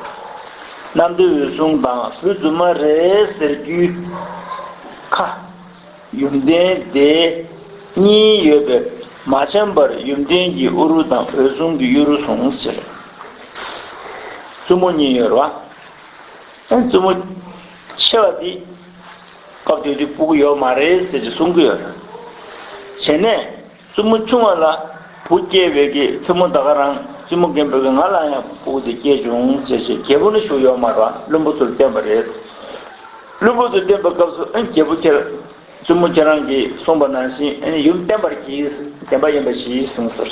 གནམ་བདེ་འོད་སྲུང་དང་བུ་རྫུན་མ་རེད་ཟེར་རྒྱུའི་ཁ། ཡུམ་བརྟན་དེ་གཉིས་ཡོད་པས་མ་འཆམ་པར་ཡུམ་བརྟན་གྱི་ཨུ་རུ་དང་འོད་སྲུང་གི་གཡུ་རུ་བཟུང་ཟེར། བཙུན་མོ་གཉིས་ཡོད་རེད་བ། ཨ་བཙུན་མོ་ཆེ་བ་དེ་སྐབས་དེ་དུས་ཕྲུ་གུ་ཡོད་མ་རེད་ཟེར་གྱི་གསུང་གི་ཡོད་རེད། བྱས་ནས་བཙུན་མོ་ཆུང་བ་ལ་བུ་སྐྱེས་པའི་གི་མཚན་མོ་ད་ག་རང་བཙུན་མོ་རྒན་པོའི་གི་ང་ལ་ཡང་ཕྲུ་གུ་དེ་སྐྱེས་བྱུང་ཟེར་བྱས་རྒྱལ་པོ་ནི་བཞུགས་ཡོད་མ་རེད་བ། བློན་པོ་ཚོར་བསྟན་པ་རེད། བློན་པོ་ཚོར་བསྟན་པའི་སྐབས་སུ་ཨ་རྒྱལ་པོ་ཁྱེད་བཙུན་མོ་ཁྱེད་རང་གིས་གསུངས་པ་ནང་བཞིན་ཨ་ནི་ཡུམ་བསྟེན་པར་གྱིས། བདེན་པ་ཡིན་པ་ཞིག་གསུངས་ཟེར།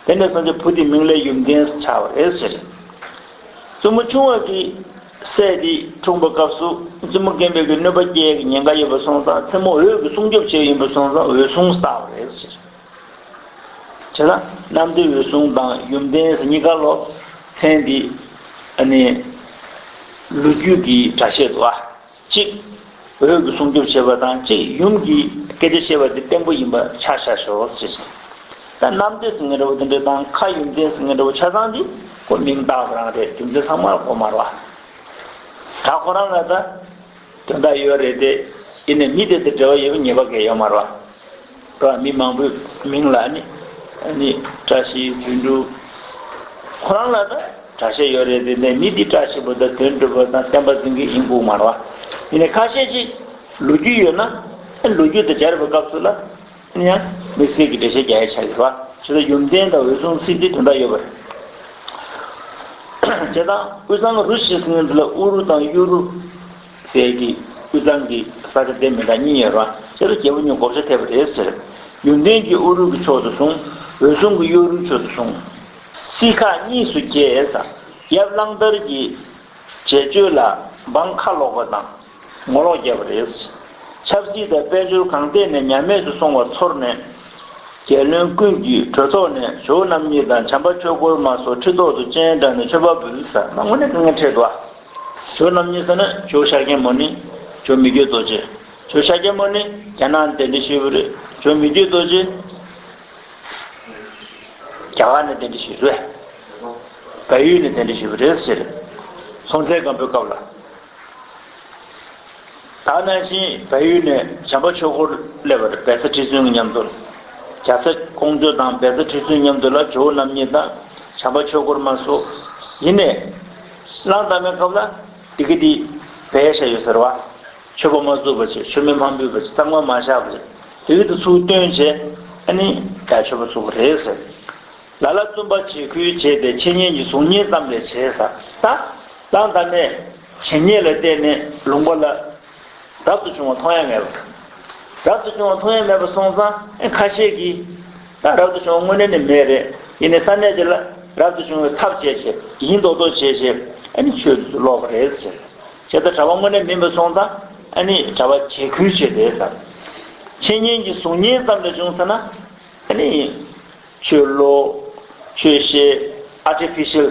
དེ་འདྲ་སོང་ཙང་བུ་དེ་མིང་ལ་ཡུམ་བརྟན་ཆགས་པ་རེད་ཟེར། བཙུན་མོ་ཆུང་བ་གི་སྲས་དེ་འཁྲུངས་པའི་སྐབས་སུ་བཙུན་མོ་རྒན་པའི་གི་གནོད་པ་སྐྱེལ་གི་ཉེན་ཁ་ཡོད་པ་སོང་ཙང་མཚན་མོ་འོད་ཀྱི་སྲུང་སྐྱོབ་བྱས་ཡིན་པ་སོང་ཙང་འོད་སྲུང་བཏགས་པ་རེད་ཟེར། བྱས་ཙང་གནམ་བདེ་འོད་སྲུང་དང་ཡུམ་བརྟན་ཟེར་གཉིས་ཀ་ལོ་མཚན་དེ་ཨ་ནི་ལོ་རྒྱུས་ཀྱི་སྒྲ་བཤད་འདུག་ཨ། གཅིག་འོད་ཀྱི་སྲུང་སྐྱོབ་བྱེད་པ་དང་གཅིག་ཡུམ་གྱི་སྐད་ཆ་བཤད་པ་དེ་བརྟན་པོ་ཡིན་པ་ཆ་བཞག་ཤོག་ཟེར། ད་གནམ་བདེ་ཟེར་མཁན་འདྲ་བོ་དེ་འདྲ་དང་ཁ་ཡུམ་བརྟན་ཟེར་མཁན་འདྲ་བོ་ཆ་ཚང་དེ་ཁོ་མིང་བཏགས་པ་རང་རེད། རྒྱུ་མཚན་ཚང་མ་ལ་གོ་མ་རེད་བ། ད་ཁོ་རང་ལ་ད་དོན་དག་ཡོད་རེད་དེ། ཡིན་ནའི་མི་དེ་དང་འབྲེལ་བ་ཡོད་པའི་ངེས་པ་གང་ཡང་ཡོད་མ་རེད་བ། རེད་བ། མི་མང་པོའི་མིང་ལ་ནི་ནི་བཀྲ་ཤིས་དོན་གྲུབ། ཁོ་རང་ལ་ད། གྲྭ་ཤག་ཡོད་རེད་དེ། ནས་མི་འདི་བཀྲ་ཤིས་པ་དང་དོན་གྲུབ་པ་དང་བསྟན་པ་འཛིན་མཁན་ཡིན་དགོས་མ་རེད་བ། ཡིན་ནའི་ཁ་ཤས་ཤིག་ལོ་རྒྱུས་ཡོད་ན། ཨ་ལོ་རྒྱུས་དང་སྦྱར་བའི་སྐབས་སུ་ལ་ཡང་དམིགས་བསལ་གྱི་འགྲེལ་བཤད་རྒྱག་ཡ་ཆགས་ཀྱི་རེད་བ། བྱས་ཙང་ཡུམ་བརྟན་དང་འོད་སྲུང་ཚིག་འདི་དོན་དག་ཡོད་པ་རེད། བྱས་ཙང་དབུས་གཙང་རུ་བཞི་ཟེར་མཁན་དེ་ལ་དབུ་རུ་དང་གཡོ་རུ་ཟེར་གྱི་དབུས་གཙང་གི་ས་ཆ་དེ་མི་འདྲ་གཉིས་ཡོད་རེད་བ། བྱས་ཙང་རྒྱལ་པོ་གཉིས་བགོ་བཤའ་ཐེབས་པ་རེད་ཟེར། ཡོན་ཏན་གྱི་དབུ་རུ་གི་ཕྱོགས་སུ་སོང་། འོད་སྲུང་གི་གཡོ་རུའི་ཕྱོགས་སུ་སོང་། སྲིད་ཁག་གཉིས་སུ་གྱེས་ཟེར། ཡབ་གླང་དར་གྱི་བྱེད་སྤྱོད་ལ་འབངས་ཁ་ལོག་པ་དང་ངོ་ལོག་བརྒྱབ་པ་རེད། ཆབ་སྲིད་དང་དཔལ་འབྱོར་གང་ཐད་ནས་ཉམས་དམས་སུ་སོང་བ་ཚོར་ནས། རྒྱལ་བློན་ཀུན་གྱི་གྲོས་ཐོག་ནས་ཇོ་བོ་རྣམ་གཉིས་དང་བྱམས་པ་ཆོས་འཁོར་མ་སོགས་ཁྲི་ཐོག་ཏུ་སྤྱན་དྲངས་ནས་མཆོད་པ་འབུལ་ཟེར། མ་དངོས་གནས་དཀའ་ངལ་འཕྲད་འདུག་ཨ། ཇོ་བོ་རྣམ་གཉིས་ཟེར་ན་ཇོ་བོ་ཤཱཀྱ་མུ་ནེ། ཇོ་བོ་མི་བསྐྱོད་རྡོ་རྗེ། ཇོ་བོ་ཤཱཀྱ་མུ་ནེ་རྒྱ་ནག་ནས་གདན་འདྲེན་ཞུས་པ་རེད། ཇོ་བོ་མི་བསྐྱོད་རྡོ་རྗེ་རྒྱ་གར་ནས་གདན་འདྲེན་ཞུས་རེད། བལ་ཡུལ་ནས་གདན་འདྲེན་ཞུས་པ་རེད་ཟེར། སྲོང་བཙན་སྒམ་པོའི་སྐབས་ལ། ད་ནང་བཞིན་བལ་ཡུལ་ནས་བྱམས་པ་ཆོས་འཁོར་སླེབས་པ་རེད། བལ་བཟའ་ཁྲི་བཙུན་གྱི་མཉམ་དུ། རྒྱ་བཟའ་ཀོང་ཇོ་དང་བལ་བཟའ་ཁྲི་བཙུན་མཉམ་དུ་ལ་ཇོ་བོ་རྣམ་གཉིས་དང་བྱམས་པ་ཆོས་འཁོར་མ་སོགས། ཡིན་ནའི། གླང་དར་མའི་སྐབས་ལ་དེ་ག་དེ་བལ་བཞག་ཡོད་ཟེར་བ། མཆོད་པ་མ་བཙུགས་པ་བྱས། མཆོད་མེ་མ་ཕུལ་བ་བྱས། གཙང་མ་མ་བཞག་པ་བྱས། དེ་ག་དེ་ཚུར་བཏོན་བྱས། ཨ་ནི་ད་མཆོད་པ་བཙུགས་པ་རེད་ཟེར། ལ་ལ་བཙུན་པ་བྱེད་ཁུལ་བྱས་ཏེ་འཆད་ཉན་གྱི་གཟུགས་བརྙན་ཙམ་ལས་བྱས་ཟེར། ད་གླང་དར་མས་བྱེད་ཉན་ལ་བརྟེན་ནས་ལུང་པ་ལ་རབ་ཏུ་བྱུང་བ་མཐོང་ཡ་མེད་པ། རབ་ཏུ་བྱུང་བ་མཐོང་ཡ་མེད་པ་སོང་ཙང་། ཨེ་ཁ་ཤས་ཀྱིས་ད་རབ་ཏུ་བྱུང་བ་དངོས་གནས་ནི་མེད་རེད། ཡིན་ནའི་ས་གནས་དེ་ལ་རབ་ཏུ་བྱུང་བའི་ཐབས་བྱས་བྱས། ཡིན་མདོག་མདོག་བྱས་བྱས། ཨ་ནི་ཆོས་དེ་ཚོ་ཀློག་པ་རེད་ཟེར། བྱས་ཙང་གྲྭ་པ་དངོས་གནས་མིན་པ་སོང་ཙང་། ཨ་ནི་གྲྭ་པ་བྱེད་ཁུལ་བྱས་ཏེ་ཟེར། འཆད་ཉན་གྱི་གཟུགས་བརྙན་ཙམ་ལས་བྱུང་ཟེར་ན། ཨ་ནི། ཆོས་ཀློག་ཆོས་བཤད། ཨར་ཊི་ཕི་ཤལ།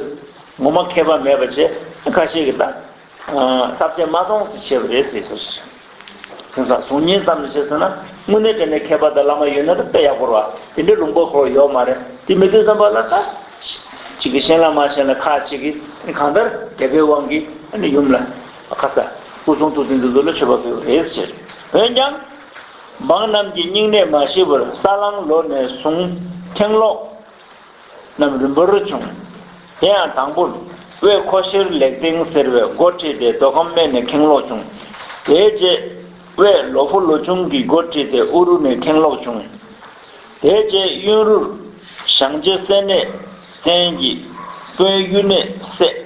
ངོ་མ་མཁས་པ་མེད་པ་བྱས། ཁ་ཤས་ཀྱིས་ད་ཨ་ས་བཅད་མ་མཐོང་ཙམ་བྱས་པ་རེད་ཟེར་སོང་། དེང་སང་གཟུགས་བརྙན་ཙམ་ལ་བྱས་ཟེར་ན། དངོས་གནས་དྲང་གནས་མཁས་པ་དང་བླ་མ་ཡོད་ན་ད་དཔེ་ཡག་པོ་རེད་བ། དེ་འདྲའི་ལུང་པ་ཁོ་ཡོད་མ་རེད། དེ་མེད་དུས་ཙམ་པ་ལ་ད་གཅིག་གིས་ཤེས་ལ་མ་ཤེས་ལ་ཁག་ཅིག་གིས་གང་ལྟར་དད་པའི་དབང་གིས་ཨ་ནི་ཡུམ་ལ་ཁ་ས་སྐུ་གསུང་ཐུགས་རྟེན་འདི་ཚོ་ལ་མཆོད་པ་ཕུལ་བ་རེད་ཟེར། འོན་ཀྱང་། འབངས་རྣམས་ཀྱི་སྙིང་ནད་མ་ཞི་བར་ས་གླང་ལོ་ནས་བཟུང་ཁེང་ལོག་རྣམས་རིམ་པར་བྱུང་། དེ་ཡང་དང་པོར་དབས་ཁོ་ཤེར་ལེགས་སྟེང་ཟེར་བའི་མགོ་ཁྲིད་དེ་མདོ་ཁམས་སྨད་ནས་ཁེང་ལོག་བྱུང་། དེའི་རྗེས་དབས་ལོ་ཕོ་ལོ་ཆུང་གིས་མགོ་ཁྲིད་དེ་ཨུ་རུ་ནས་ཁེང་ལོག་བྱུང་། དེའི་རྗེས་གཡོན་རུར་ཞང་རྗེ་སེ་ནས་བཙན་གྱིས་དཔོན་གཡུ་ནས་བསད།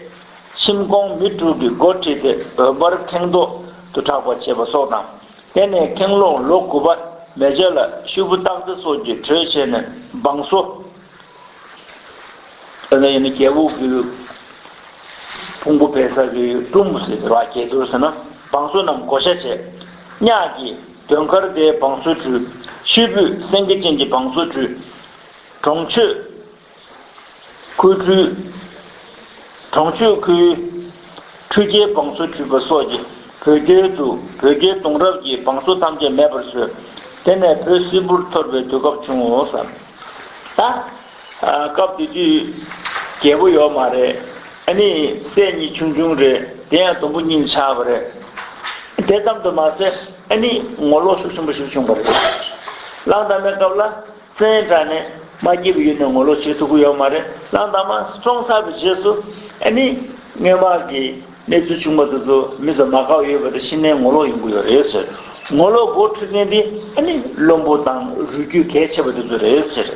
ཁྱིམ་གོང་མི་དྲུག་གིས་མགོ་ཁྲིད་དེ་འོད་འབར་ཁེང་ཐོག་ཏུ་གྲགས་པ་བྱས་པ་སོགས་དང་། དེ་ནས་ཁེང་ལོག་ལོ་དགུ་པ་མེ་བྱ་ལ་ཤུད་པུ་སྟག་རྩེ་སོགས་ཀྱིས་གྲོས་བྱས་ནས་བང་སོ། ཨ་ནི་ཡིན་ན་རྒྱལ་པོ་གི་ཕུང་པོ་སྦས་ས་གི་སྒྲུང་བུ་ཟེར་བ་རྒྱལ་དུར་ཟེར་ན་བང་སོ་རྣམས་བགོ་བཤའ་བྱས། གཉགས་ཀྱིས་དོན་མཁར་དེའི་བང་སོ་བྲུས། ཤུད་པུས་སེང་གེ་ཅན་གྱི་བང་སོ་བྲུས། གྲོང་ཆོད། ཁུ་ཁྲུས། གྲོང་ཆོད་ཁུལ། ཁྲུས་རྒྱལ་བང་སོ་བྲུས་པ་སོགས་ཀྱིས་བོད་རྒྱལ་དུ་བོད་རྒྱལ་གདུང་རབས་ཀྱི་བང་སོ་ཐམས་ཅད་མེད་པར་བཟོས། དེ་ནས་བོད་སིལ་བུར་འཐོར་བའི་དུས་སྐབས་བྱུང་ངོ་བསམ། ད། སྐབས་དེ་དུས་རྒྱལ་པོ་ཡོད་མ་རེད། ཨ་ནི་སྲས་གཉིས་ཆུང་ཆུང་རེད། དེ་ཡང་དུམ་བུ་གཉིས་ཆགས་པ་རེད། དེ་ཙམ་དུ་མ་ཟད། ཨ་ནི་ངོ་ལོག་ཤུགས་ཆེན་པོ་ཞིག་བྱུང་བ་རེད། གླང་དར་མའི་སྐབས་ལ། བཙན་དྲགས་ནས་མ་སྐྱིད་པ་ཡོད་ནས་ངོ་ལོག་བྱེད་ཐུབ་ཀྱི་ཡོད་མ་རེད། གླང་དར་མ་བཙོང་ཚར་བའི་རྗེས་སུ་ཨ་ནི་སྔོན་མ་གི་གནས་ཚུལ་བྱུང་བ་དེ་ཚོ་མི་ཚོ་མ་དགའ་བ་ཡོད་པ་དེ་ཤི་ནས་ངོ་ལོག་ཡོང་གི་ཡོད་རེད་ཟེར། ངོ་ལོག་འགོ་ཁྲིད་མཁན་དེ་ཨ་ནི་བློན་པོ་དང་རུས་རྒྱུད་གལ་ཆེ་བ་དེ་ཚོ་རེད་ཟེར།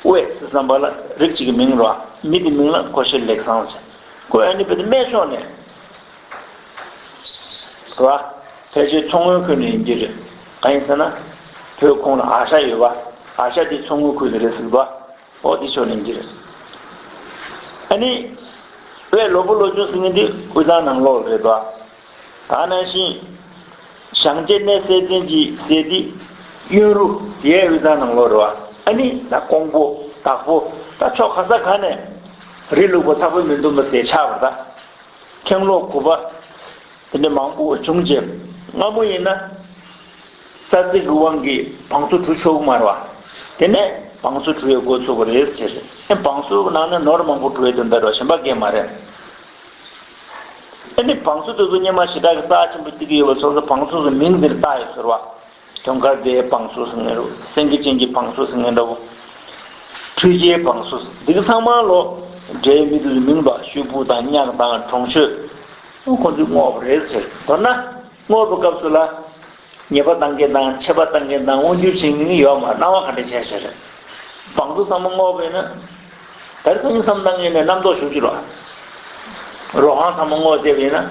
དབས་ཟེར་ཙམ་པ་ལ་རིགས་གཅིག་གི་མིང་རེད་བ། མི་དེ་མིང་ལ་ཁོ་ཤེར་ལེགས་བཟང་ཟེར། ཁོ་ཨ་ནི་བོད་དེ་སྨད་ཕྱོགས་ནས། རེད་བ། ཕལ་ཆེར་མཚོ་སྔོན་ཁུལ་ནས་ཡིན་གྱི་རེད། གང་ཡིན་ཟེར་ན། བོད་ཁོངས་ལ་ཨ་ཤ་ཡོད་བ། ཨ་ཤ་དེ་མཚོ་སྔོན་ཁུལ་ནས་རེད་ཟེར་གི་འདུག་བ། འོ་དེ་ཕྱོགས་ནས་ཡིན་གྱི་རེད། ཨ་ནི། དབས་ལོ་ཕོ་ལོ་ཆུང་ཟེར་མཁན་དེ་དབུས་གཙང་ནང་ལོགས་རེད་བ། ད་ནང་བཞིན། ཞང་རྗེ་གནས་སྲས་བཙན་གྱི་སྲས་དེ་གཡོན་རུ་དེ་ཡང་དབུས་གཙང་ནང་ལོགས་རེད་བ། ཨ་ནི་ད་ཀོང་པོ་དྭགས་པོ་ད་ཕྱོགས་ག་ས་ག་ནས་རི་ལུག་པ་ཚ་པོ་མི་འདུག་མ་ཟེར་ཆགས་པ་ད། ཁེང་ལོག་དགུ་པ། དེ་འདྲ་མང་པོ་བྱུང་རྗེས། སྔ་མོ་ཡིན་ན། ས་ཚིགས་ཀྱི་དབང་གིས་བང་སོ་གྲུ་ཆོག་གི་མ་རེད་བ། དེ་ནས་བང་སོ་གྲུ་ཡི་འགོ་ཚུགས་པ་རེད་ཟེར། ཨེ་བང་སོའི་ནང་ནས་ནོར་མང་པོ་གྲུ་ཡི་དོན་དག་རེད་བ། གཞན་པ་སྐད་མ་རེད། ཨེ་ནི་བང་སོ་དེ་ཚོ་སྔོན་མ་ཞེ་དྲག་གི་རྩ་ཆེན་པོ་བརྩི་གི་ཡོད་པ་སོང་ཙང་བང་སོ་སོ་མིང་འདིར་བཏགས་ཡོད་ཟེར་བ། དོང་དཀར་དེའི་བང་སོ་ཟེར་མཁན་འདྲ་བོ། སེང་གེ་ཅན་གྱི་བང་སོ་ཟེར་མཁན་འདྲ་བོ། ཁྲུས་རྒྱལ་བང་སོ་ཟེར། འདི་ག་ཚང་མ་ལོ། འདྲེའི་མི་དེ་ཚོའི་མིང་དང་ཤུད་པུ་དང་གཉགས་དང་གྲོང་ཆོད། ཁོ་ཚོས་བསྔོགས་པ་རེད་ཟེར། མདོར་ན། བསྔོགས་པའི་སྐབས་སུ་ལ། ཉེས་པ་བཏང་མཁན་དང་ཆད་པ་བཏང་མཁན་དང་དབང་སྒྱུར་བྱེད་མཁན་ཡོད་མ་རེད། སྣང་བ་ག་འདྲ་བྱས་བྱས་རེད། བང་སོ་ཚང་མ་བསྔོགས་པས་ན། ད་རེས་ཚང་མ་བསམ་བཏང་མཁན་ནས་རྣམ་རྟོག་ཞུགས་ཀྱི་རོགས། རོ་ཁང་ཚང་མ་སྔོག་བལྟས་པ་ཡིན་ན།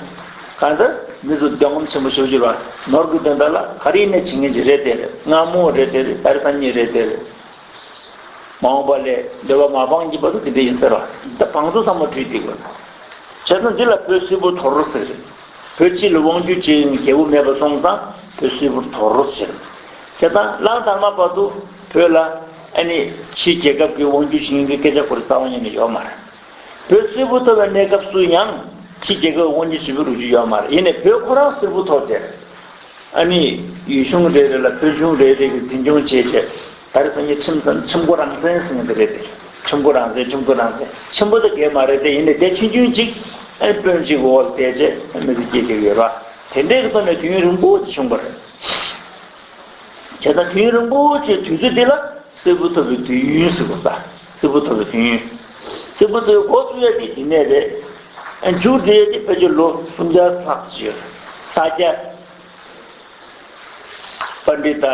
གང་ལྟར་མི་ཚོ་འདོད་རྔམ་ཆེན་པོ་ཞེ་པོ་ཅིག་རེད་བ། ནོར་གྱི་དོན་དག་ལ་ག་རེ་ཡིན་ནའི་བྱེད་མཁན་ཅིག་རེད་དེ་རེད། མངར་མོ་རེད་དེ་རེད། ད་རེས་སང་ཉིན་རེད་དེ་རེད། མ་འོངས་པ་ལ་འདོད་པ་མ་སྤངས་ཀྱི་བར་དུ་དེ་འདྲ་ཡིན་ཟེར་བ། ད་བང་མཛོད་ཚང་མ་བྲུས་བསྡད་དགོས། བྱས་ཙང་འདི་ལ་བོད་སིལ་བུ་ཐོར་ཟེར། བོད་སྤྱི་ལ་དབང་སྒྱུར་བྱེད་མཁན་རྒྱལ་པོ་མེད་པ་སོང་ཙང་བོད་སིལ་བུར་ཐོར་ཟེར། བྱས་ཙང་གླང་དར་མ་བར་དུ་བོད་ལ་ཨ་ནི་ཕྱིའི་རྒྱལ་ཁབ་ཀྱི་དབང་སྒྱུར་བྱེད་མཁན་གྱི་སྐད་ཆ་ཁོ་རང་རྩ་བ་ཉིད་ནས་ཡོད་མ་རེད། བོད་སིལ་བུ་ཐོར་བའི་གནས་སྐབས་སུ་ཡང་ཕྱིའི་རྒྱལ་ཁབ་དབང་སྒྱུར་བྱེད་པའི་ལོ་རྒྱུས་ཡོད་མ་རེད། ཡིན་ནའི་བོད་ཁོ་རང་སིལ་བུ་ཐོར་ཏེ། ཨ་ནི་ཡུལ་གཞུང་རེ་རེ་ལ་བོད་གཞུང་རེ་རེ་གིས་འཛིན་སྐྱོང་བྱས་བྱས། ད་རེས་སང་ཉིན་ཁྲིམས་སམ་ཁྲིམས་མགོ་རང་བཙན་ཟེར་མཁན་དེ་རེད་དེ། ཁྲིམས་མགོ་རང་བཙན། ཁྲིམས་མགོ་རང་བཙན་ཆེན་པོ་དང་འགལ་མ་རེད་དེ། ཡིན་ནའི་དེ་ཆུང་ཆུང་ཅིག་ཨ་ནི་དཔོན་ཅིག་འོག་ལ་བསྡད་བྱས་མི་ཚེ་སྐྱེལ་གྱི་ཡོད་ར། དེ་འདྲའི་གི་ཐོག་ནས་དུས་ཡུན་རིང་པོ་ཅིག་བྱུང་བ་རེད། བྱས་ཙང་དུས་ཡུན་རིང་པོ་ཅིག་དུས་ཚོད་འདི་ལ་སིལ་བུ་ཐོར་བའི་དུས་ཡུན་ཟེར་དགོས་ས། སིལ་བུ་ཐོར་བའི་དུས་ཡུན། སིལ་བུ་ཐོར་བའི་འགོ་བཙུགས་ཡ་དེ་འདི་ནས་རེད། ཨ་མཇུག་སྒྲིལ་ཡ་དེ་ཕལ་ཆེར་ལོ་སུམ་བརྒྱ་ལྷག་ཙམ་ཡོད། ས་སྐྱ། པཎྜི་ཏ།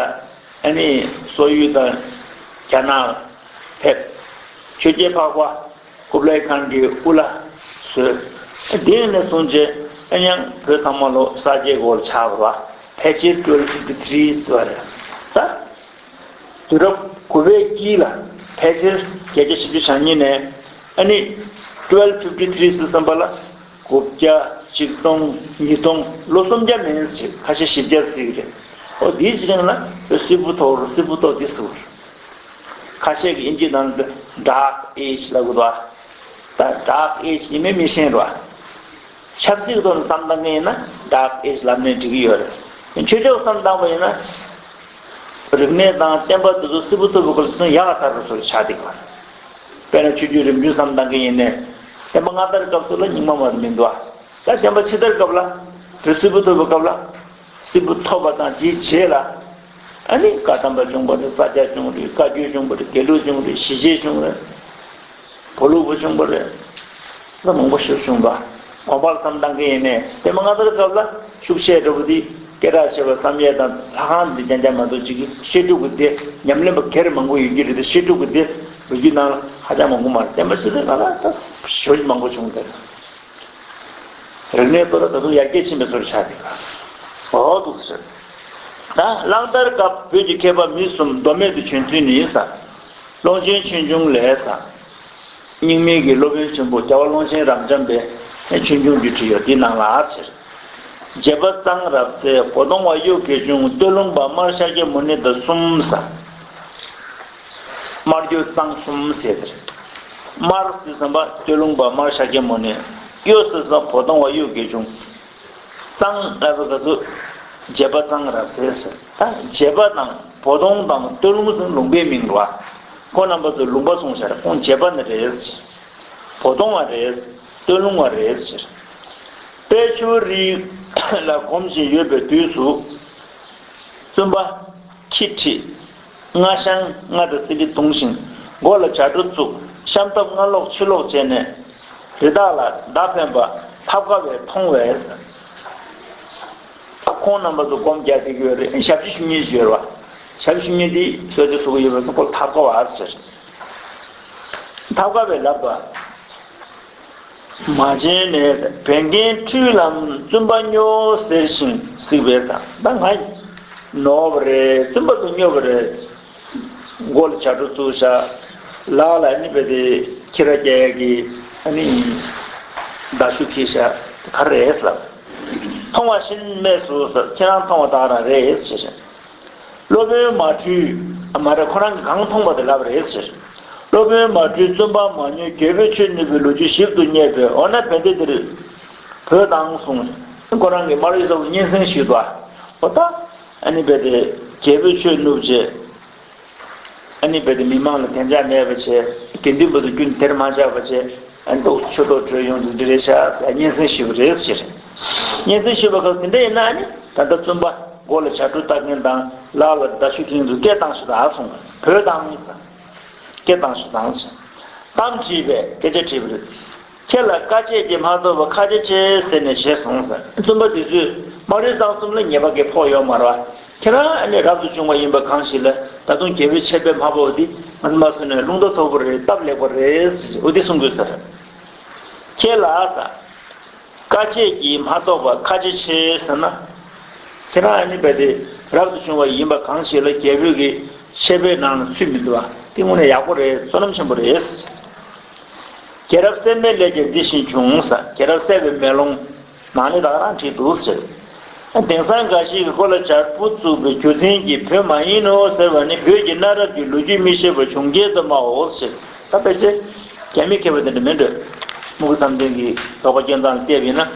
ཨ་ནི་སོག་ཡུལ་དང་རྒྱ་ནག་ཕེབས། ཆོས་རྒྱལ་འཕགས་པ་ཀུབ་ལའི་ཁཱན་གྱིས་དབུ་བླ་བཟོས། དེ་ནས་བཟུང་རྗེས་ཨ་ནི་ཡང་བོད་ཚང་མ་ལོ་ས་སྐྱའི་འོག་ལ་ཆགས་པ་རེད་བ། ཕལ་ཆེར་twelve fifty three ཟེར་བ་རེད། ད་དུས་རབས་དགུ་པའི་དཀྱིལ་ལ་ཕལ་ཆེར་བརྒྱད་བརྒྱ་བཞི་བཅུ་ཞེ་གཉིས་ནས་ཨ་ནི་twelve fifty three ཟེར་བསམ་པ་ལ། དགུ་བརྒྱ། ཆིག་སྟོང་། ཉིས་སྟོང་། ལོ་སུམ་བརྒྱ་མིན་ཞིག་ཁ་ཤས་བཞི་བརྒྱ་ཟེར་གྱི་རེད། ཨོ་དེའི་ཕྱི་རིང་ལ་སིལ་བུ་ཐོར། སིལ་བུ་ཐོར་འདི་ཟེར་བ་རེད། ཁ་ཤས་ཀྱིས་དབྱིན་ཇིའི་ནང་དུ་dark age ལབ་ཀྱི་འདུག་ད་dark age ཡིན་མིན་མི་ཤེས་རོ། ཆབ་སྲིད་ཀྱི་ཐོག་ནས་བསམ་བཏང་མཁན་ཡིན་ན་dark age ལབ་ནས་འགྲིག་གི་ཡོད་རེད། ཆོས་ཕྱོགས་བསམ་བཏང་བ་ཡིན་ན། རིག་གནས་དང་བསྟན་པ་དེ་ཚོ་སིལ་བུ་ཐོར་བའི་སྐབས་སུ་ཡག་ག་དར་བ་ཚོ་ཆགས་བསྡད་པ་རེད། དཔེར་ན་ཆོས་བརྒྱུད་རིམ་བྱོན་བསམ་བཏང་མཁན་ཡིན་ནའི། བསྟན་པ་སྔ་དར་སྐབས་སུ་ལ་རྙིང་མ་མ་མི་འདུག་ད་བསྟན་པ་ཕྱི་དར་སྐབས་ལ། བོད་སིལ་བུ་ཐོར་བའི་སྐབས་ལ། སིལ་བུ་ཐོར་བ་དང་དེའི་རྗེས་ལ། ཨ་ནི་བཀའ་གདམས་པ་བྱུང་བ་རེད། ས་སྐྱ་བྱུང་རེད། བཀའ་བརྒྱུད་བྱུང་བ་རེད། དགེ་ལུགས་བྱུང་རེད། ཞི་བྱེད་བྱུང་རེད། བོ་ལུག་པ་བྱུང་བ་རེད། ད་མང་པོ་ཞིག་བྱུང་བ། དགོངས་པ་ལ་བསམ་བཏང་གི་ཡིན་ནའི་བསྟན་པ་སྔ་དར་སྐབས་ལ་ཤུགས་ཆེ་འགྲོ་བ་འདི་སྐད་གྲགས་ཆེ་བ་བསམ་ཡས་དང་ལྷ་ཁང་འདི་རྐྱང་རྐྱང་མ་གཏོགས་ཅིག་གི་བཤད་སྒྲུབ་ཀྱི་སྡེ་ཉམས་ལེན་པ་སྒེར་མང་པོ་ཡོད་ཀྱི་རེད་དེ། བཤད་སྒྲུབ་ཀྱི་སྡེ་ལོ་རྒྱུས་ནང་ལ་ཧ་ཅང་མང་པོ་མ་རེད། བསྟན་པ་ཕྱི་དར་སྐབས་ལ་ད་ཞོ་མང་པོ་བྱུང་སྟེ། རིག་གནས་ཐོག་ལ་ད་དུང་ཡར་རྒྱས་ཕྱིན་པའི་བཟོ་འདྲ་ཆགས་བསྡད་པ། འོ་འདུག་ཟེར། ད་གླང་དར་སྐབས་བོད་ཀྱི་མཁས་པ་མི་གསུམ་མདོ་སྨད་དུ་བྱོན་ཚུལ་ནི་ཡིན་ས། ཀློང་ཆེན་ཆོས་འབྱུང་ལས་ས། རྙིང་མའི་གི་སློབ་དཔོན་ཆེན་པོ་རྒྱལ་བ་ཀློང་ཆེན་རབ་འབྱམས་པས་ཆོས་འབྱུང་བརྒྱུད་བྲིས་ཡོད། འདི་ནང་ལ་ཟེར། རྗེ་པ་གཙང་རབ་གསལ། གོ་སྟོང་བ་གཡོ་དགེ་ཆུང་། སྟོད་ལུང་པ་སྨར་ཤཱཀྱ་མུ་ནེ་དང་གསུམ་ས། སྨར་གཡོ་གཙང་གསུམ་ཟེར་དེ་རེད། སྨར་ཟེར་བསམ་པ་སྟོད་ལུང་པ་སྨར་ཤཱཀྱ་མུ་ནེ། གཡོ་ཟེར་བསམ་པ་བོ་དོང་བ་གཡོ་དགེ་ཆུང་། གཙང་ལབ་པ་ག་ཚོད། རྗེ་པ་གཙང་རབ་གསལ་ཟེར། ད་རྗེ་པ་དང་བོ་དོང་དང་སྟོད་ལུང་ཟེར་ལུང་པའི་མིང་རེད་བ། ཁོང་རྣམ་པ་ཚོ་ལུང་པ་སོང་ཤག་ཁོང་རྗེ་པ་ནི་རེད། བོ་དོང་བ་རེད། སྟོད་ལུང་བ་རེད་ཟེར། དཔལ་ཆོས་རིག་ལ་གོམས་བཞིན་ཡོད་པའི་དུས་སུ། བཙུན་པ་ཁྱི་ཁྲིད། རྔ་གཤང་རྔ་དང་སིལ་གྲི་བརྡུངས་ཤིང་མགོ་ལ་བྱ་སྒྲོ་བཙུགས། ཤམ་ཐབས་སྔ་ལོག་ཕྱི་ལོག་བྱས་ནས། རི་དྭགས་ལ་མདའ་འཕེན་པ་ཐབས་དཀའ་བས་མཐོང་བས། ད་ཁོང་རྣམ་པ་ཚོ་སྒོམ་རྒྱག་བསྡད་ཀྱི་ཡོད་རེད། ཞབས་ཕྱི་ཞུ་མཁན་ཞིག་ཡོད་རེད་བ། ཞབས་ཕྱི་ཞུ་མཁན་དེ་གསོལ་ཇ་བཟོ་གི་ཡོད་པ་ཚོ་ཁོ་ཐབས་དཀའ་བ་ཟེར། ཐབས་དཀའ་བས་ལབ་པ། མ་བྱན་ནས་བན་རྒན་ཁྲུས་ལམ་བཙུན་པ་སྨྱོ་ཟེར་ཞིང་གཟིགས་པས་དང་། ད་ང་ནོར་བ་རེད། བཙུན་པ་ཚོ་སྨྱོ་བ་རེད། མགོ་ལ་བྱ་སྒྲོ་བཙུགས་ཤག་ལག་ལ་ཨ་ནི་རྦད་དེ་ཁྱི་ར་རྒྱག་ཡག་གི་ཨ་ནི་མདའ་གཞུ་འཁྱེར་ཤག་ག་རེ་རེད་ལབ། མཐོང་བ་ཤིན་སྨྲས་སོ་ཟེར། ཁྱེད་རང་མཐོང་བ་དག་རང་རེད་ཟེར། སློབ་དཔོན་མ་ཁྲུས། མ་རེད། ཁོ་རང་གིས་གང་མཐོང་པ་དེ་ལབ་རེད་ཟེར། སློབ་དཔོན་མ་ཁྲུས་བཙུན་པ་མ་སྨྱོ། རྒྱལ་པོས་ཆོས་བསྣུབས་པའི་ལོ་རྒྱུས་ཞིབ་ཏུ་བསྙད་པས། འོ་ན་བན་དེ་འདིར་བོད་དང་གསུངས། ཁོ་རང་གིས་སྨ་ར་ཡེ་ས་པོ་སྙན་སེང་ཞུས་ཏོ། འོ་ད་ཨ་ནི་རྦད་དེ་རྒྱལ་པོས་ཆོས་བསྣུབས་བྱས། ཨ་ནི་རྦད་དེ་མི་མང་ལ་བདེ་འཇགས་མེད་པ་བྱས། དགེ་འདུན་པ་ཚོ་རྒྱུན་དེར་མ་བཞག་པ་བྱས། ཨ་ནི་ཏོག་ཆོས་ཐོག་བྲོས་ཡོང་འདུག་འདི་རེད་ཤག་ཟེར་སྙན་སེང་ཞུས་པ་རེད་ཟེར། སྙན་སེང་ཞུས་པ་ག་དེ་འདྲ་ཡིན་ན་ཨ་ནི་ད་ལྟ་བཙུན་པ་མགོ་ལ་བྱ་སྒྲོ་བཏགས་མཁན་དང་ལག་ལ་མདའ་གཞུ་འཁྱེར་མཁན་ཚོ་སྐད་བཏང་ཤོག་ད་གསུངས། བོད་དང་ཟེར། སྐད་བཏང་ཤོག་དང་ཟེར། གཏམ་དྲིས་པས། སྐད་ཆ་དྲིས་པ་རེད། ཁྱེད་ལ་དཀའ་སྤྱད་ཀྱིས་མ་ཐོབ་པ་ཁ་ཆེ་ཆེ་ཟེར་ནས་ཞེད་སོང་ཟེར། བཙུན་པ་དེ་ཚོས་སྨ་ར་ཡེ་ས་པོ་གསུམ་ལ་ཉེས་པ་གང་ཕོག་ཡོད་མ་རེད་བ། ཁྱེད་རང་ཨ་ནི་རབ་ཏུ་བྱུང་བ་ཡིན་པ་གང་ཞིག་ལ་ད་དུང་རྒྱལ་པོའི་ཆད་པས་མ་ཕོག་པ་འདི་ང་ཚོ་མ་སོང་ནས་རླུང་རྟ་མཐོ་པོ་རེད། སྟབས་ལེགས་པ་རེད་ཟེར། འོ་འདི་གསུང་དགོས་ཟེར། ཁྱེད་ལ་ཟེར། དཀའ་སྤྱད་ཀྱིས་མ་གཏོགས་པ་ཁ་ཆེ་ཆེ་ཟེར་ན། ཁྱེད་རང་ཨ་ནི་རྦད་དེ་རབ་ཏུ་བྱུང་བ་ཡིན་པ་གང་ཞིག་ལ་རྒྱལ་པོའི་གི་ཆད་པའི་ནང་ལ་ཚུད་མི་འདུག་བ། དེ་དངོས་གནས་ཡག་པོ་རེད། བསོད་ནམས་ཆེན་པོ་རེད། རྒྱལ་རབས་གསལ་མའི་ལས་ཀྱང་འདི་བཞིན་བྱུང་ཟེར། རྒྱལ་རབས་གསལ་བའི་མེ་ལོང་ནང་ནས་ད་ག་རང་བྲིས་འདུག་ཟེར། དེང་སང་འགའ་ཞིག་གིས་ཁོ་ལ་བྱ་སྤུ་བཙུགས་པའི་རྒྱུ་མཚན་གྱིས་བོད་མ་ཡིན་ནོ་ཟེར་བ་ནི། བོད་ཀྱི་གནའ་རབས་ཀྱི་ལོ་རྒྱུས་མི་ཤེས་པ་བྱུང་རྐྱེན་དུ་སྨྲའོ་ཟེར། ད་ཕལ་ཆེར་རྒྱ་མི་མཁས་པ་དེ་འདྲ་མིན་འགྲོ། སྨུ་གུ་བསམ་གཏན་གྱིས་དོགས་པ་སྐྱོན་སྟངས་བལྟས་པ་ཡིན་ན།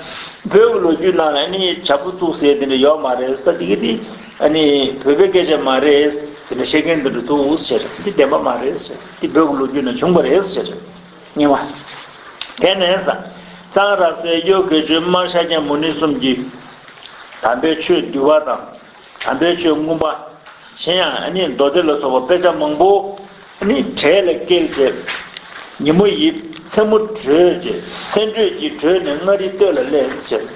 བོད་ཀྱི་ལོ་རྒྱུས་ནང་ལ་ཨ་ནི་བྱ་སྤུ་བཙུགས་ཟེར་དེ་འདྲ་ཡོད་མ་རེད་ཟེར། དེ་གི་དེ་ཨ་ནི་བོད་པའི་སྐད་ཆ་མ་རེད་ཟེར། དེ་འདྲ་བཤད་མཁན་དེ་འདྲ་འདུག་ཟེར། འདི་བདེན་པ་མ་རེད་ཟེར། འདི་བོད་ཀྱི་ལོ་རྒྱུས་ནང་བྱུང་བ་རེད་ཟེར། གཉིས་པ། དེ་ནས་ཟེར། གཙང་རབ་གསལ་གཡོ་དགེ་ཆོས་སྨར་ཤཱཀྱ་མུ་ནེ་གསུམ་གྱིས་དམ་པའི་ཆོས་འདུལ་བ་དང་། དམ་པའི་ཆོས་མངོན་པ། གཞན་ཡང་ཨ་ནི་མདོ་སྡེ་ལ་སོགས་པ་དཔེ་ཆ་མང་པོ་ཨ་ནི་གྲལ་ལ་བཀལ་བྱས། ཉིན་མོ་ཡི་མཚན་མོ་བགྲོད་བྱས། མཚན་བགྲོད་ཀྱི་བགྲོད་ནས་མངའ་རིས་སྟོད་ལ་སླེབས་ཟེར།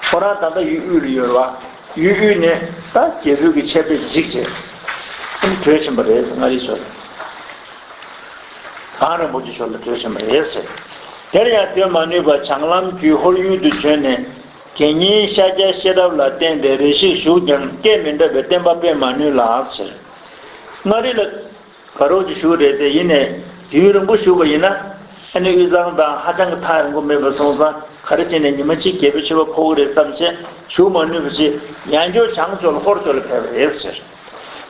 ཁོ་རང་ད་ལྟ་ཡུལ་དབུས་ལ་ཡོད་རེད་བ། ཡུལ་དབུས་ནས་ད་རྒྱལ་པོའི་གི་ཆད་པས་འཇིགས་བྱས། ཨ་ནི་བྲོས་ཕྱིན་པ་རེད། མངའ་རིས་ཕྱོགས་ལ། གངས་རིན་པོ་ཆེ་ཕྱོགས་ལ་བྲོས་ཕྱིན་པ་རེད་ཟེར། དེར་ཡང་སྡོད་མ་ནུས་པར་བྱང་ལམ་བརྒྱུད་ཧོར་ཡུལ་དུ་བྱོན་ནས། དགེ་བསྙེན་ཤཱཀྱ་ཤེས་རབ་ལ་བརྟེན་ཏེ་རེ་ཞིག་བཞུགས་ཀྱང་སྐད་མི་འདྲ་བའི་བསྟན་པ་སྤེལ་མ་ནུས་ལ་ཟེར། མངའ་རིས་ལ་དགའ་རབ་ཀྱི་བཞུགས་རེད་དེ། ཡིན་ནས་དུས་རིང་པོ་བཞུགས་པ་ཡིན་ན་ཨ་ནི་དབུས་གཙང་དང་ཧ་ཅང་གི་ཐག་རིང་པོ་མེད་པ་སོང་ཙང་། ག་རེ་བྱས་ནས་ཉི་མ་གཅིག་རྒྱལ་པོའི་ཆད་པ་ཕོག་གི་རེད་བསམ་བྱས་བཞུགས་མ་ནུས་པ་བྱས། ཡང་བསྐྱར་བྱང་ཕྱོགས་ལ་ཧོར་ཕྱོགས་ལ་ཕེབས་པ་རེད་ཟེར།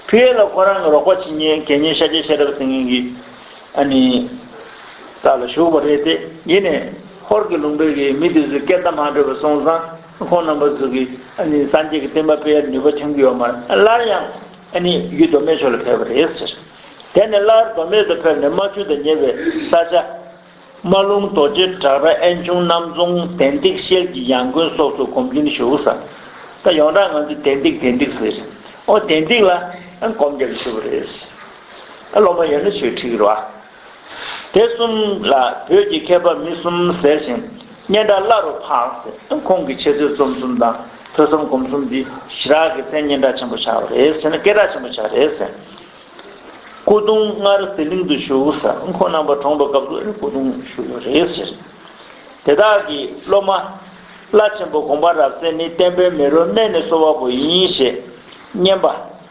ཕུ་ཡེ་ལ་ཁོ་རང་གི་རོགས་པ་བྱེད་མཁན་དགེ་བསྙེན་ཤཱཀྱ་ཤེས་རབ་ཟེར་མཁན་གྱི་ཨ་ནི་ད་ལ་བཞུགས་པ་རེད་དེ། ཡིན་ནས་ཧོར་གྱི་ལུང་པའི་གི་མི་དེ་ཚོས་སྐད་བརྡ་མ་འཕྲོད་པ་སོང་ཙང་། ཁོང་རྣམ་པ་ཚོ་གིས་ཨ་ནི་སངས་རྒྱས་ཀྱི་བསྟན་པ་སྤེལ་ཡར་ནུས་པ་ཐོན་གྱི་ཡོད་མ་རེད། སླར་ཡང་ཨ་ནི་ཡུལ་མདོ་སྨད་ཕྱོགས་ལ་ཕེབས་པ་རེད་ཟེར། དེ་ནས་སླར་མདོ་སྨད་དུ་ཕེབས་ནས་རྨ་ཆུ་དང་ཉེ་བའི་ས་ཆ། རྨ་ལུང་རྡོ་རྗེ་བྲག་ར་དབོན་ཆུང་གནམ་རྫོང་དན་ཏིག་ཤེལ་གྱི་ཡང་དགོན་སོགས་སུ་སྒོམ་ཆེན་ཞུགས་ས། ད་ཡོངས་གྲགས་ང་ཚོས་དན་ཏིག་དན་ཏིག་ཟེར། ཨོ་དན་ཏིག་ལ་ཨ་སྒོམ་རྒྱག་གི་ཞུ་བ་རེད། ཨ་སློབ་མ་ཡོད་ན་ཆོས་ཁྲིད་ཀྱི་རེད་བ། དེ་གསུམ་ལ་བོད་ཀྱི་མཁས་པ་མི་གསུམ་ཟེར་ཞིང་། སྙན་གྲགས་བླ་རུ་འཕགས་ཟེར། ཨ་ཁོང་གི་འཆད་རྩོད་རྩོམ་གསུམ་དང་ཐོས་བསམ་སྒོམ་གསུམ་འདི་ཞེ་དྲག་གི་མཚན་སྙན་གྲགས་ཆེན་པོ་ཆགས་པ་རེད་ཟེར་ན། སྐད་གྲགས་ཆེན་པོ་ཆགས་རེད་ཟེར། སྐུ་གདུང་སྔར་ཟི་ལིང་དུ་བཞུགས་ས། ཁོང་རྣམ་པ་གྲོངས་པའི་སྐབས་སུ་སྐུ་གདུང་བཞུགས་ཡོད་རེད་ཟེར། དེ་དག་གི་སློབ་མ་བླ་ཆེན་པོ་དགོངས་པ་རབ་གསལ་ནི་བསྟན་པའི་མེ་རོ་སྨད་ནས་གསོལ་བ་པོ་ཡིན་ཞེས་སྙན་པ།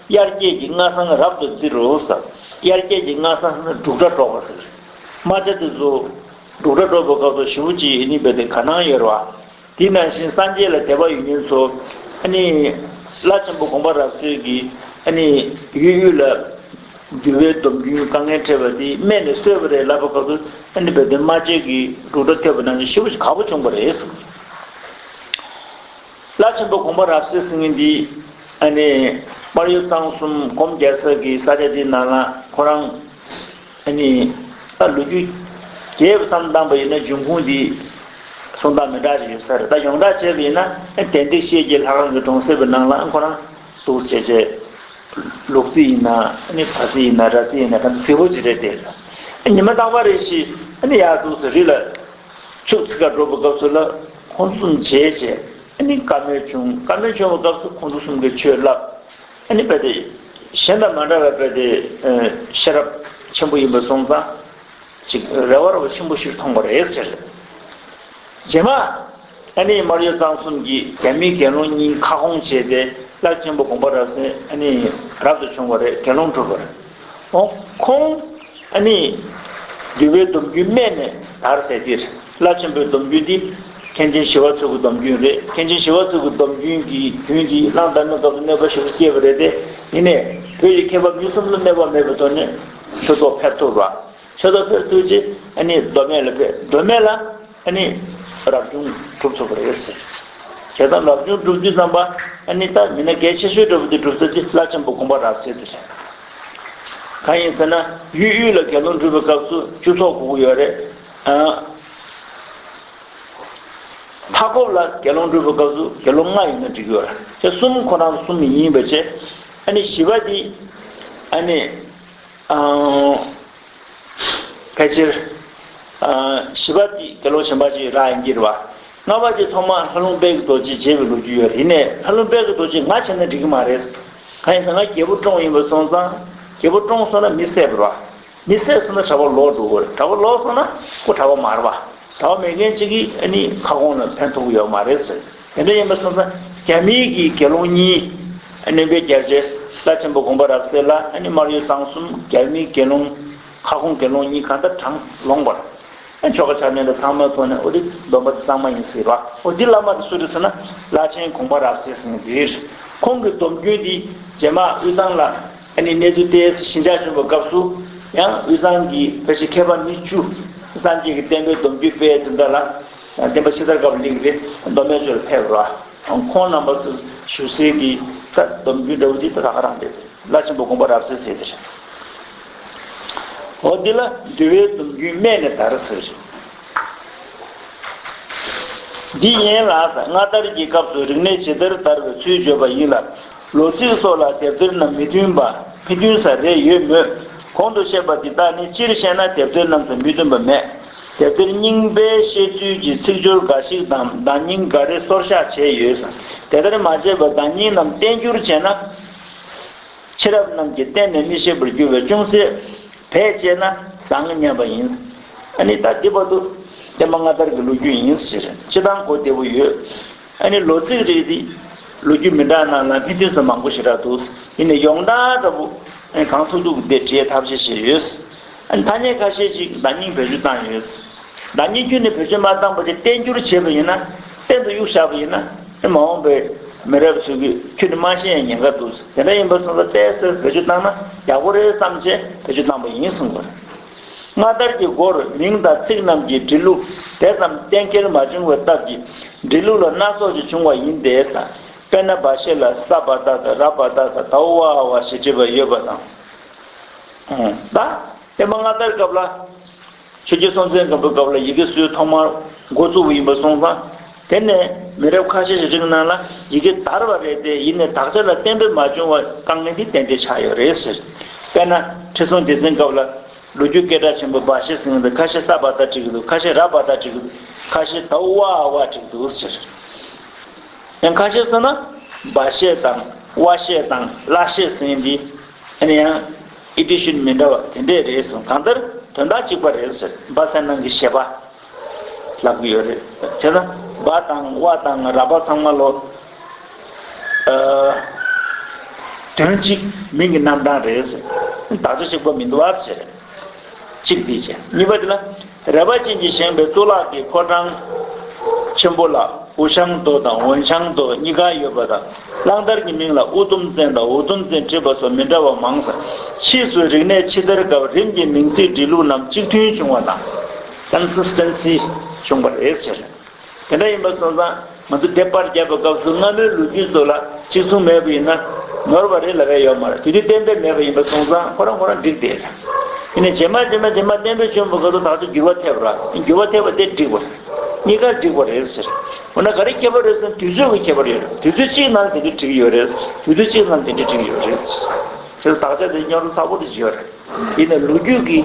དབྱར་སྐྱེས་ཀྱི་སྔ་སང་རབ་ཏུ་བརྩི་རུ་ཟེར། དབྱར་སྐྱེས་ཀྱི་སྔ་སང་ཟེར་ན་འབྲུག་སྒྲ་སྒྲོག་པ་ཟེར། རྨ་བྱ་དེ་ཚོ་འབྲུག་སྒྲ་སྒྲོག་པའི་སྐབས་སུ་ཞེ་པོ་ཅིག་ཨ་ནི་རྦད་དེ་དགའ་སྣང་ཡོད་རེད་བ། དེ་ནང་བཞིན་སངས་རྒྱས་ལ་དད་པ་ཡོད་མཁན་ཚོ་ཨ་ནི་བླ་ཆེན་པོ་དགོངས་པ་རབ་གསལ་གྱིས་ཨ་ནི་ཡུལ་དབུས་ལ་འདུལ་བའི་སྡོམ་རྒྱུན་དཀའ་ངལ་འཕྲད་པ་དེ་སྨད་ནས་གསོས་པ་རེད་ལབ་པའི་སྐབས་སུ། ཨ་ནི་རྦད་དེ་རྨ་བྱའི་གི་འབྲུག་སྒྲ་ཐོས་པ་ནང་བཞིན་ཞེ་པོ་ཞིག་དགའ་པོ་བྱུང་བ་རེད། བླ་ཆེན་པོ་དགོངས་པ་རབ་གསལ་ཟེར་མཁན་འདི་ཨ་ནི་སྨར་ཡུལ་གཙང་གསུམ་སྒོམ་རྒྱག་ས་གི་ས་ཆ་འདི་ནང་ལ་ཁོ་རང་ཨ་ནི་ད་ལོ་རྒྱུས་རྒྱས་པ་བསམ་བཏང་པ་ཡིན་ན་འབྱུང་ཁུངས་འདི་གསུང་སྟངས་མི་འདྲ་ཞིག་ཡོད་ས་རེད། ད་ཡོངས་གྲགས་བྱས་པ་ཡིན་ན་ཨ་དན་ཏིག་ཤེལ་གྱི་ལྷ་ཁང་གི་གྲོང་གསེབ་པའི་ནང་ལ་ཁོ་རང་འདུག་བྱས་བྱས། ལུག་རྫི་ཡིན་ན་ཨ་ནི་བ་རྫི་ཡིན་ན་ར་རྫི་ཡིན་ན་ག་ཚོད་རྫི་བོ་ཅིག་རེད་དེ། ཨ་ཉི་མ་རྟག་པར་རེ་ཞིག་ཨ་ནི་ཡར་འདུག་སེ་རི་ལ་ཕྱུགས་འཚོ་གར་འགྲོ་བའི་སྐབས་སུ་ལ་ཁོང་ཚོ་གསུམ་མཇལ་བྱས། ཨ་ནི་བཀའ་མོལ་བྱུང་། བཀའ་མོལ་བྱུང་བའི་སྐབས་སུ་ཁོང་ཚོ་གསུམ་གྱིས་ཆོས་བསླབས། ཨ་ནི་རྦད་དེ་གཞན་དང་མ་འདྲ་བའི་རྦད་དེ་ཤེས་རབ་ཆེན་པོ་ཡིན་པ་སོང་ཙང་། ཅིག་རེ་བ་རེ་བ་ཆེན་པོ་ཞིག་མཐོང་བ་རེད་ཟེར། རྗེས་མ་ཨ་ནི་སྨར་ཡུལ་གཙང་གསུམ་གྱིས་རྒྱ་མིའི་དགེ་སློང་གཉིས་ཁ་སྐོང་བྱས་ཏེ། བླ་ཆེན་པོ་དགོངས་པ་རབ་གསལ་ཨ་ནི་རབ་ཏུ་བྱུང་བ་རེད། དགེ་སློང་གྲུབ་པ་རེད། འོ་ཁོང་ཨ་ནི་འདུལ་བའི་སྡོམ་རྒྱུན་སྨད་ནས་དར་ཟེར་དེ་རེད། བླ་ཆེན་པོའི་སྡོམ་རྒྱུན་འདི་མཁན་ཆེན་ཞི་བ་འཚོ་གི་སྡོམ་རྒྱུན་རེད། མཁན་ཆེན་ཞི་བ་འཚོ་གི་སྡོམ་རྒྱུན་གྱི་རྒྱུན་འདི་གླང་དར་མའི་སྐབས་སུ་གནོད་པ་ཞེ་པོ་སྐྱེས་པ་རེད་དེ། ཡིན་ནའི་བོད་ཀྱི་མཁས་པ་མི་གསུམ་ལ་གནོད་པ་མེད་པའི་ཐོག་ནས་ཆོས་ཐོག་ཕེབས་ཐུབ་པ། ཆོས་ཐོག་ཕེབས་ཐུབ་རྗེས་ཨ་ནི་མདོ་སྨད་ལ་ཕེབས། མདོ་སྨད་ལ་ཨ་ནི་རབ་བྱུང་གྲུབ་ཐུབ་པ་རེད་ཟེར། བྱས་ཙང་རབ་བྱུང་གྲུབ་དུས་ཙམ་པ་ཨ་ནི་ད་མི་སྣ་གལ་ཆེ་ཤོས་འདྲ་པོ་དེ་གྲུབ་ས་དེ་བླ་ཆེན་པོ་དགོངས་པ་རབ་གསལ་དེ་རེད། གང་ཡིན་ཟེར་ན་ཡུལ་དབུས་ལ་དགེ་སློང་གྲུབ་པའི་སྐབས་སུ་བཅུ་ཚོགས་དགོས་ཀྱི་ཡོད་རེད། ཨ། མཐའ་འཁོབ་ལ་དགེ་སློང་གྲུབ་པའི་སྐབས་སུ་དགེ་སློང་ལྔ་ཡིན་ན་འགྲིག་གི་ཡོད་རེད། དེ་གསུམ་ཁོ་རང་གསུམ་ཡིན་པ་བྱས། ཨ་ནི་བཞི་པ་དེ་ཨ་ནི་ཨང་། ཕལ་ཆེར། ཨ། བཞི་པ་དེ་དགེ་སློང་གཞན་པ་ཅིག་རག་ཡིན་གྱི་རེད་བ། ལྔ་པ་དེ་ཐོག་མར་ལྷ་ལུང་དཔལ་གྱི་རྡོ་རྗེ་མཇལ་བའི་ལོ་རྒྱུས་ཡོད་རེད། ཡིན་ནའི་ལྷ་ལུང་དཔལ་གྱི་རྡོ་རྗེ་ང་བྱས་ན་འགྲིག་གི་མ་རེད། གང་ཡིན་ཟེར་ན་རྒྱལ་པོ་བཀྲོངས་ཡིན་པ་སོང་ཙང་། རྒྱལ་པོ་བཀྲོངས་སོང་ན་མི་བསད་པ་རེད་བ། མི་བསད་སོང་ན་གྲྭ་པ་ལོག་འགྲོ་གི་རེད། གྲྭ་པ་ལོག་སོང་ན་ཁོ་གྲྭ་པ་མ་རེད་བ། དད་པ་མེད་མཁན་གཅིག་གིས་ཨ་ནི་ཁ་སྐོང་ལ་ཕན་ཐོགས་ཡོད་མ་རེད་ཟེར། དེ་འདྲ་ཡིན་པ་སོང་ཙང་རྒྱ་མིའི་གི་དགེ་སློང་གཉིས་ཨ་ནི་བོད་རྒྱལ་རྗེ་བླ་ཆེན་པོ་དགོངས་པ་རབ་གསལ་ལ་ཨ་ནི་སྨར་ཡུལ་གཙང་གསུམ་རྒྱ་མིའི་དགེ་སློང་ཁ་སྐོང་དགེ་སློང་གཉིས་གང་ལྟར་གྲངས་ལོངས་པར། ཆོ་ག་ཕྱག་ལེན་དང་ཚང་མ་ཐོག་ནས་ཨོ་དེ་སྡོམ་པ་དེ་གཙང་མ་ཡིན་ཟེར་བ། ཨོ་དེ་བླ་མ་དེ་སུ་རེད་ཟེར་ན་བླ་ཆེན་དགོངས་པ་རབ་གསལ་ཟེར་མཁན་དེ་རེད། ཁོང་གི་སྡོམ་རྒྱུན་དེ་རྗེས་མ་དབུས་གཙང་ལ་ཨ་ནི་གནས་ཚུལ་ཏོག་ཙམ་ཞི་འཇགས་བྱུང་བའི་སྐབས་སུ་ཡང་དབུས་གཙང་གི་ཕལ་ཆེར་མཁས་པ་མི་བཅུ་སངས་རྒྱས་ཀྱི་བསྟན་པའི་སྡོམ་རྒྱུན་སྤེལ་དེ་འདྲ་ལ་བསྟན་པ་ཕྱི་དར་སྐབས་ལ་སླེབས་པའི་མདོ་སྨད་ཕྱོགས་ལ་ཕེབས་རོགས། ཁོང་རྣམ་པ་ཚོ་བཞུགས་སའི་གི་ད་སྡོམ་རྒྱུན་འདྲ་བོ་དེ་ད་ག་རང་རེད། བླ་ཆེན་པོ་དགོངས་པ་རབ་གསལ་ཟེར་དེ་རེད། འོ་འདི་ལ་འདུལ་བའི་སྡོམ་རྒྱུན་སྨད་ནས་དར་ཟེར། འདི་ཡན་ལག་སྔ་དར་གྱི་སྐབས་སུ་རིག་གནས་ཇི་ལྟར་དར་བའི་ཚུལ་བརྗོད་པ་ཡིན་ལ། ལོ་ཚིགས་སོགས་ལ་དེབ་ཐེར་རྣམས་མི་མཐུན་པ་མི་མཐུན་ས་རེ་ཡོད་མོད། གོང་དུ་བཤད་པ་འདི་དག་ནི་སྤྱིར་བཤད་ན་དེབ་ཐེར་རྣམས་སུ་མི་མཐུན་པ་མེད། དེབ་ཐེར་རྙིང་པའི་བཤད་ཚུལ་གྱི་ཚིག་སྦྱོར་འགའ་ཞིག་དང་བརྡ་རྙིང་འགའ་རེ་སོར་བཞག་བྱས་ཡོད། དེ་ལྟར་མ་བྱས་པར་བརྡ་རྙིང་རྣམས་བསྟན་འགྱུར་བྱས་ན། ཕྱི་རབས་རྣམས་ཀྱིས་གཏན་ནས་མི་ཤེས་པར་འགྱུར་བས་ཅུང་ཟད་བེད་སྤྱད་ན་བཟང་སྙམ་པ་ཡིན། ཨ་ནི་ད་འདི་བར་དུ་བསྟན་པ་སྔ་དར་གྱི་ལོ་རྒྱུས་ཡིན་ཟེར། སྤྱིར་བཏང་གོ་བདེ་པོ་ཡོད། ཨ་ནི་ལོ་ཚིགས་རིགས་འདི་ལོ་རྒྱུས་མི་འདྲ་ནང་ལ་མི་མཐུན་ས་མང་པོ་ཞེ་དྲག་འདུག་ཡིན་ནའི་ཡོངས་གྲགས་འདྲ་པོ་གང་ཐུབ་ཐུབ་འདི་འགྲེལ་ཐབས་ཤེས་བྱས་ཡོད། ཨ་ནི་ཐ་སྙད་ཁ་ཤས་ཤིག་བརྡ་རྙིང་བེད་སྤྱོད་བཏང་ཡོད། བརྡ་རྙིང་ཁྱོན་ནས་བེད་སྤྱོད་མ་བཏང་བ་དེ་བསྟན་འགྱུར་བྱས་པ་ཡིན་ན། གཏན་དུ་གཡུག་བཞག་པ་ཡིན་ན། མ་འོངས་པའི་མི་རབས་ཚོས་ཀྱིས་ཁྱོན་ནས་མ་ཤེས་ཡང་ཉེན་ཁ་འདུག་དེ་འདྲ་ཡིན་པ་སོང་ཙང་ཏོག་ཙམ་བེད་སྤྱོད་བཏང་ན་ཡག་པོ་རེད་བསམ་བྱས་བེད་སྤྱོད་བཏང་པ་ཡིན་གསུངས་པ་རེད། སྔ་དར་གྱི་མགོར་མིང་དང་ཚིག་རྣམས་ཀྱི་འབྲི་ལུགས་དེ་ཙམ་གཏན་འཁེལ་མ་བྱུང་བའི་སྟབས་ཀྱིས་འབྲི་ལུགས་ལ་སྣ་ཚོགས་ཀྱི་བྱུང་བ་ཡིན་ཏེ། དཔེར་ན་བ་ཤེ་ལ་ས་བ་ད་ད་ར་བ་ད་ད་ད་འོ་ཨ་བ་ཞེས་བྲིས་པ་ཡོད་པ་དང་། ད་བསྟན་པ་སྔ་དར་སྐབས་ལ། ཆོས་རྒྱལ་སྲོང་བཙན་སྒམ་པོའི་སྐབས་ལ་ཡི་གེ་སྲོལ་ཐོག་མར་འགོ་བཙུགས་པ་ཡིན་པ་སོང་ཙང་། དེ་ནས་མི་རབས་ཁ་ཤས་ཤིག་རིང་ནང་ལ་ཡི་གེ་དར་བ་རེད་དེ། ཡིན་ནའི་དག་ཆ་ལ་གཏན་འབེབས་མ་བྱུང་བ་དཀའ་ངལ་འདི་ཏན་ཏན་ཆགས་ཡོད་རེད་ཟེར། དཔེར་ན་ཁྲི་སྲོང་ལྡེ་བཙན་སྐབས་ལ་ལོ་རྒྱུས་སྐད་གྲགས་ཆེན་པོ་བ་ཤེ་ཟེར་གྱི་འདུག་ཁ་ཤས་ས་བ་ད་བྲིས་ཀྱི་འདུག་ཁ་ཤས་ར་བ་ད་བྲིས་ཀྱི་འདུག་ཁ་ཤས་ད་འོ་ཨ་བ་བྲིས་ཀྱི་འདུག་ཟེར། ཡང་ཁ་ཤས་ཟེར་ན་བ་ཤེ་དང་ཝ་ཤེ་དང་ལ་ཤེ་ཟེར་འདི། ཨ་ནི་ཡང་ཨི་ཌི་ཤན་མི་འདྲ་བ་དེ་འདྲས་རེད་གསུངས། གང་ལྟར་དོན་དག་གཅིག་པ་རེད་ཟེར། བ་ཟེར་ནང་གི་ཞེས་པ་ལབ་ཀྱི་ཡོད་རེད། བྱས་ན་བ་དང་ཝ་དང་ར་བ་ཚང་མ་ལོ། ཨ། དོན་གཅིག་མིང་གི་རྣམ་གྲངས་རེད་ཟེར། དག་ཆ་གཅིག་པ་མི་འདུག་བ་ཟེར། གཅིག་འདི་བྱས། གཉིས་པ་འདི་ལ། རལ་པ་ཅན་གྱིས་བཞེངས་པའི་གཙུག་ལག་གི་ཕོ་བྲང་ཆེན་པོ་ལ་ཝུ་ཤང་ཏོ་དང་ཝུན་ཤང་ཏོ་གཉིས་ཀ་ཡོད་པ་དང་། གླང་དར་གྱི་མིང་ལ་ཨུ་དུམ་བཙན་དང་ཝུ་དུམ་བཙན་བྲིས་པ་སོགས་མི་འདྲ་བ་མང་ཙམ། ཕྱིས་སུ་རིག་གནས་ཕྱི་དར་སྐབས་རིམ་གྱིས་མིང་ཚིག་འབྲི་ལུགས་རྣམས་གཅིག་མཐུན་བྱུང་བ་དང་། ཀོན་སི་སི་ཊེན་སི་བྱུང་བ་རེད་ཟེར། དེ་འདྲ་ཡིན་པ་སོང་ཙང་ང་ཚོ་དེབ་པར་བརྒྱབ་པའི་སྐབས་སུ་སྔ་མོའི་ལོ་རྒྱུས་ཚོ་ལ་གཅིག་མཚུངས་མེད་པ་ཡིན་ན་ནོར་བ་རེད་ལབ་ཡ་ཡོད་མ་རེད། དེ་དུས་གཏན་འབེབས་མེད་པ་ཡིན་པ་སོང་ཙང་ཁོ་རང་ཁོ་རང་འགྲིག་བསྡད་རེད། ཡིན་ནའི་རྗེས་མ་རྗེས་མ་རྗེས་མ་གཏན་འབེབས་བྱུང་བའི་སྐབས་སུ་ད་ཚོ་འགྱུར་བ་ཐེབས་ར། འགྱུར་བ་ཐེབས་པ་དེ་འགྲིག་པ་རེད། གཉིས་ཀ་འགྲིག་པ་རེད་ཟེར། འོ་ན་ག་རེ་ཁྱད་པར་རེད་ཟེར་ན་དུས་ཚོད་ཀྱི་ཁྱད་པར་ཡོད་རེད། དུས་ཚོད་གཅིག་ནང་དེ་འདྲ་འགྲིག་ཡོད་རེད། དུས་ཚོད་གཅིག་ནང་དེ་འདྲ་འགྲིག་ཡོད་རེད། དེ་ལ་དག་ཆ་དེ་རྙོག་དྲ་ཚ་པོ་དེ་ཅིག་ཡོད་རེད། ཡིན་ནའི་ལོ་རྒྱུས་ཀྱི་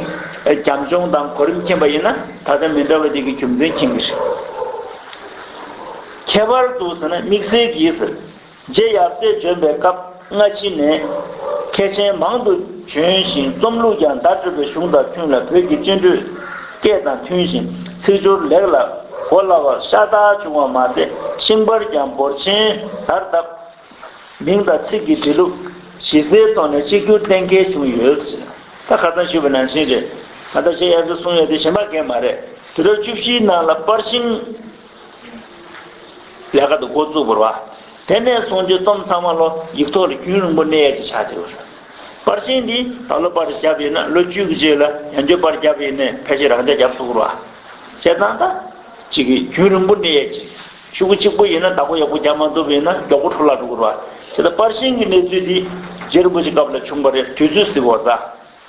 རྒྱབ་ལྗོངས་དང་གོ་རིམ་མཁྱེན་པ་ཡིན་ན་ད་ལྟ་མི་འདྲ་བ་དེ་གི་རྒྱུ་མཚན་མཁྱེན་གྱི་རེད། ཁྱད་པར་དུ་ཟེར་ན་དམིགས་བསལ་གྱིས་ཟེར། རྗེ་ཡབ་སྲས་བྱོན་པའི་སྐབས་སྔ་ཕྱི་ནས་མཁས་ཆེན་མང་དུ་བྱོན་ཞིང་རྩོམ་ལུགས་ཀྱང་བརྡ་སྤྲོད་པའི་གཞུང་དང་མཐུན་ལ་བོད་ཀྱི་སྤྱི་འགྲོས་སྐད་དང་མཐུན་ཞིང་ཚིག་སྦྱོར་ལེགས་ལ་གོ་སླ་བར་ཤ་སྟག་བྱུང་བ་མ་ཟད་ཤིང་པར་ཀྱང་འབོར་ཆེན་དར་སྟབས། མིང་དང་ཚིག་གི་འབྲི་ལུགས་གཞི་རྩའི་ཐོག་ནས་གཅིག་གྱུར་གཏན་འཁེལ་བྱུང་ཡོད་ཟེར། ད་ཁ་སང་ཞུས་པ་ནང་བཞིན་རེད། ང་ད་ཆེ་ཡར་ཚོ་གསུང་ཡ་དེ་གཞན་པ་གས་མ་རེད། དུས་རབས་བཅུ་བཞིའི་ནང་ལ་པར་ཤིང་ལས་ཀ་དེ་འགོ་བཙུགས་པ་རེད་བ། དེ་ནས་བཟུང་སྤྱི་རྩོམ་ཚང་མ་ལོ་ཡིག་ཐོག་ལ་རྒྱུན་རིང་པོ་གནས་ཡ་ཅིག་ཆགས་བསྡད་ཡོད་རེད། པར་ཤིང་འདི་ད་ལོ་པར་བརྒྱབ་ཡིན་ན་ལོ་བཅུ་གི་རྗེས་ལ་ཡང་བསྐྱར་པར་བརྒྱབ་ཡིན་ནའི་ཕལ་ཆེར་རང་འཇགས་རྒྱབ་ཐུབ་ཀྱི་རེད་བ། བྱས་ཙང་ད་གཅིག་གི་རྒྱུན་རིང་པོ་གནས་ཡ་ཅིག་ཤོག་གུ་གཅིག་པོ་ཡིན་ན་བདག་པོ་ཡག་པོ་རྒྱག་མ་ཐུབ་པ་ཡིན་ན་མགྱོགས་པོ་འཕྲོ་བརླག་འགྲོ་གི་རེད་བ། དེ་ལྟར་པར་ཤིང་གི་གནས་ཚུལ་འདི་རྗེ་རིན་པོ་ཆེ་སྐབས་ལ་བྱུང་བ་རེད། དུས་ཚོད་གཟིགས་པ་ད་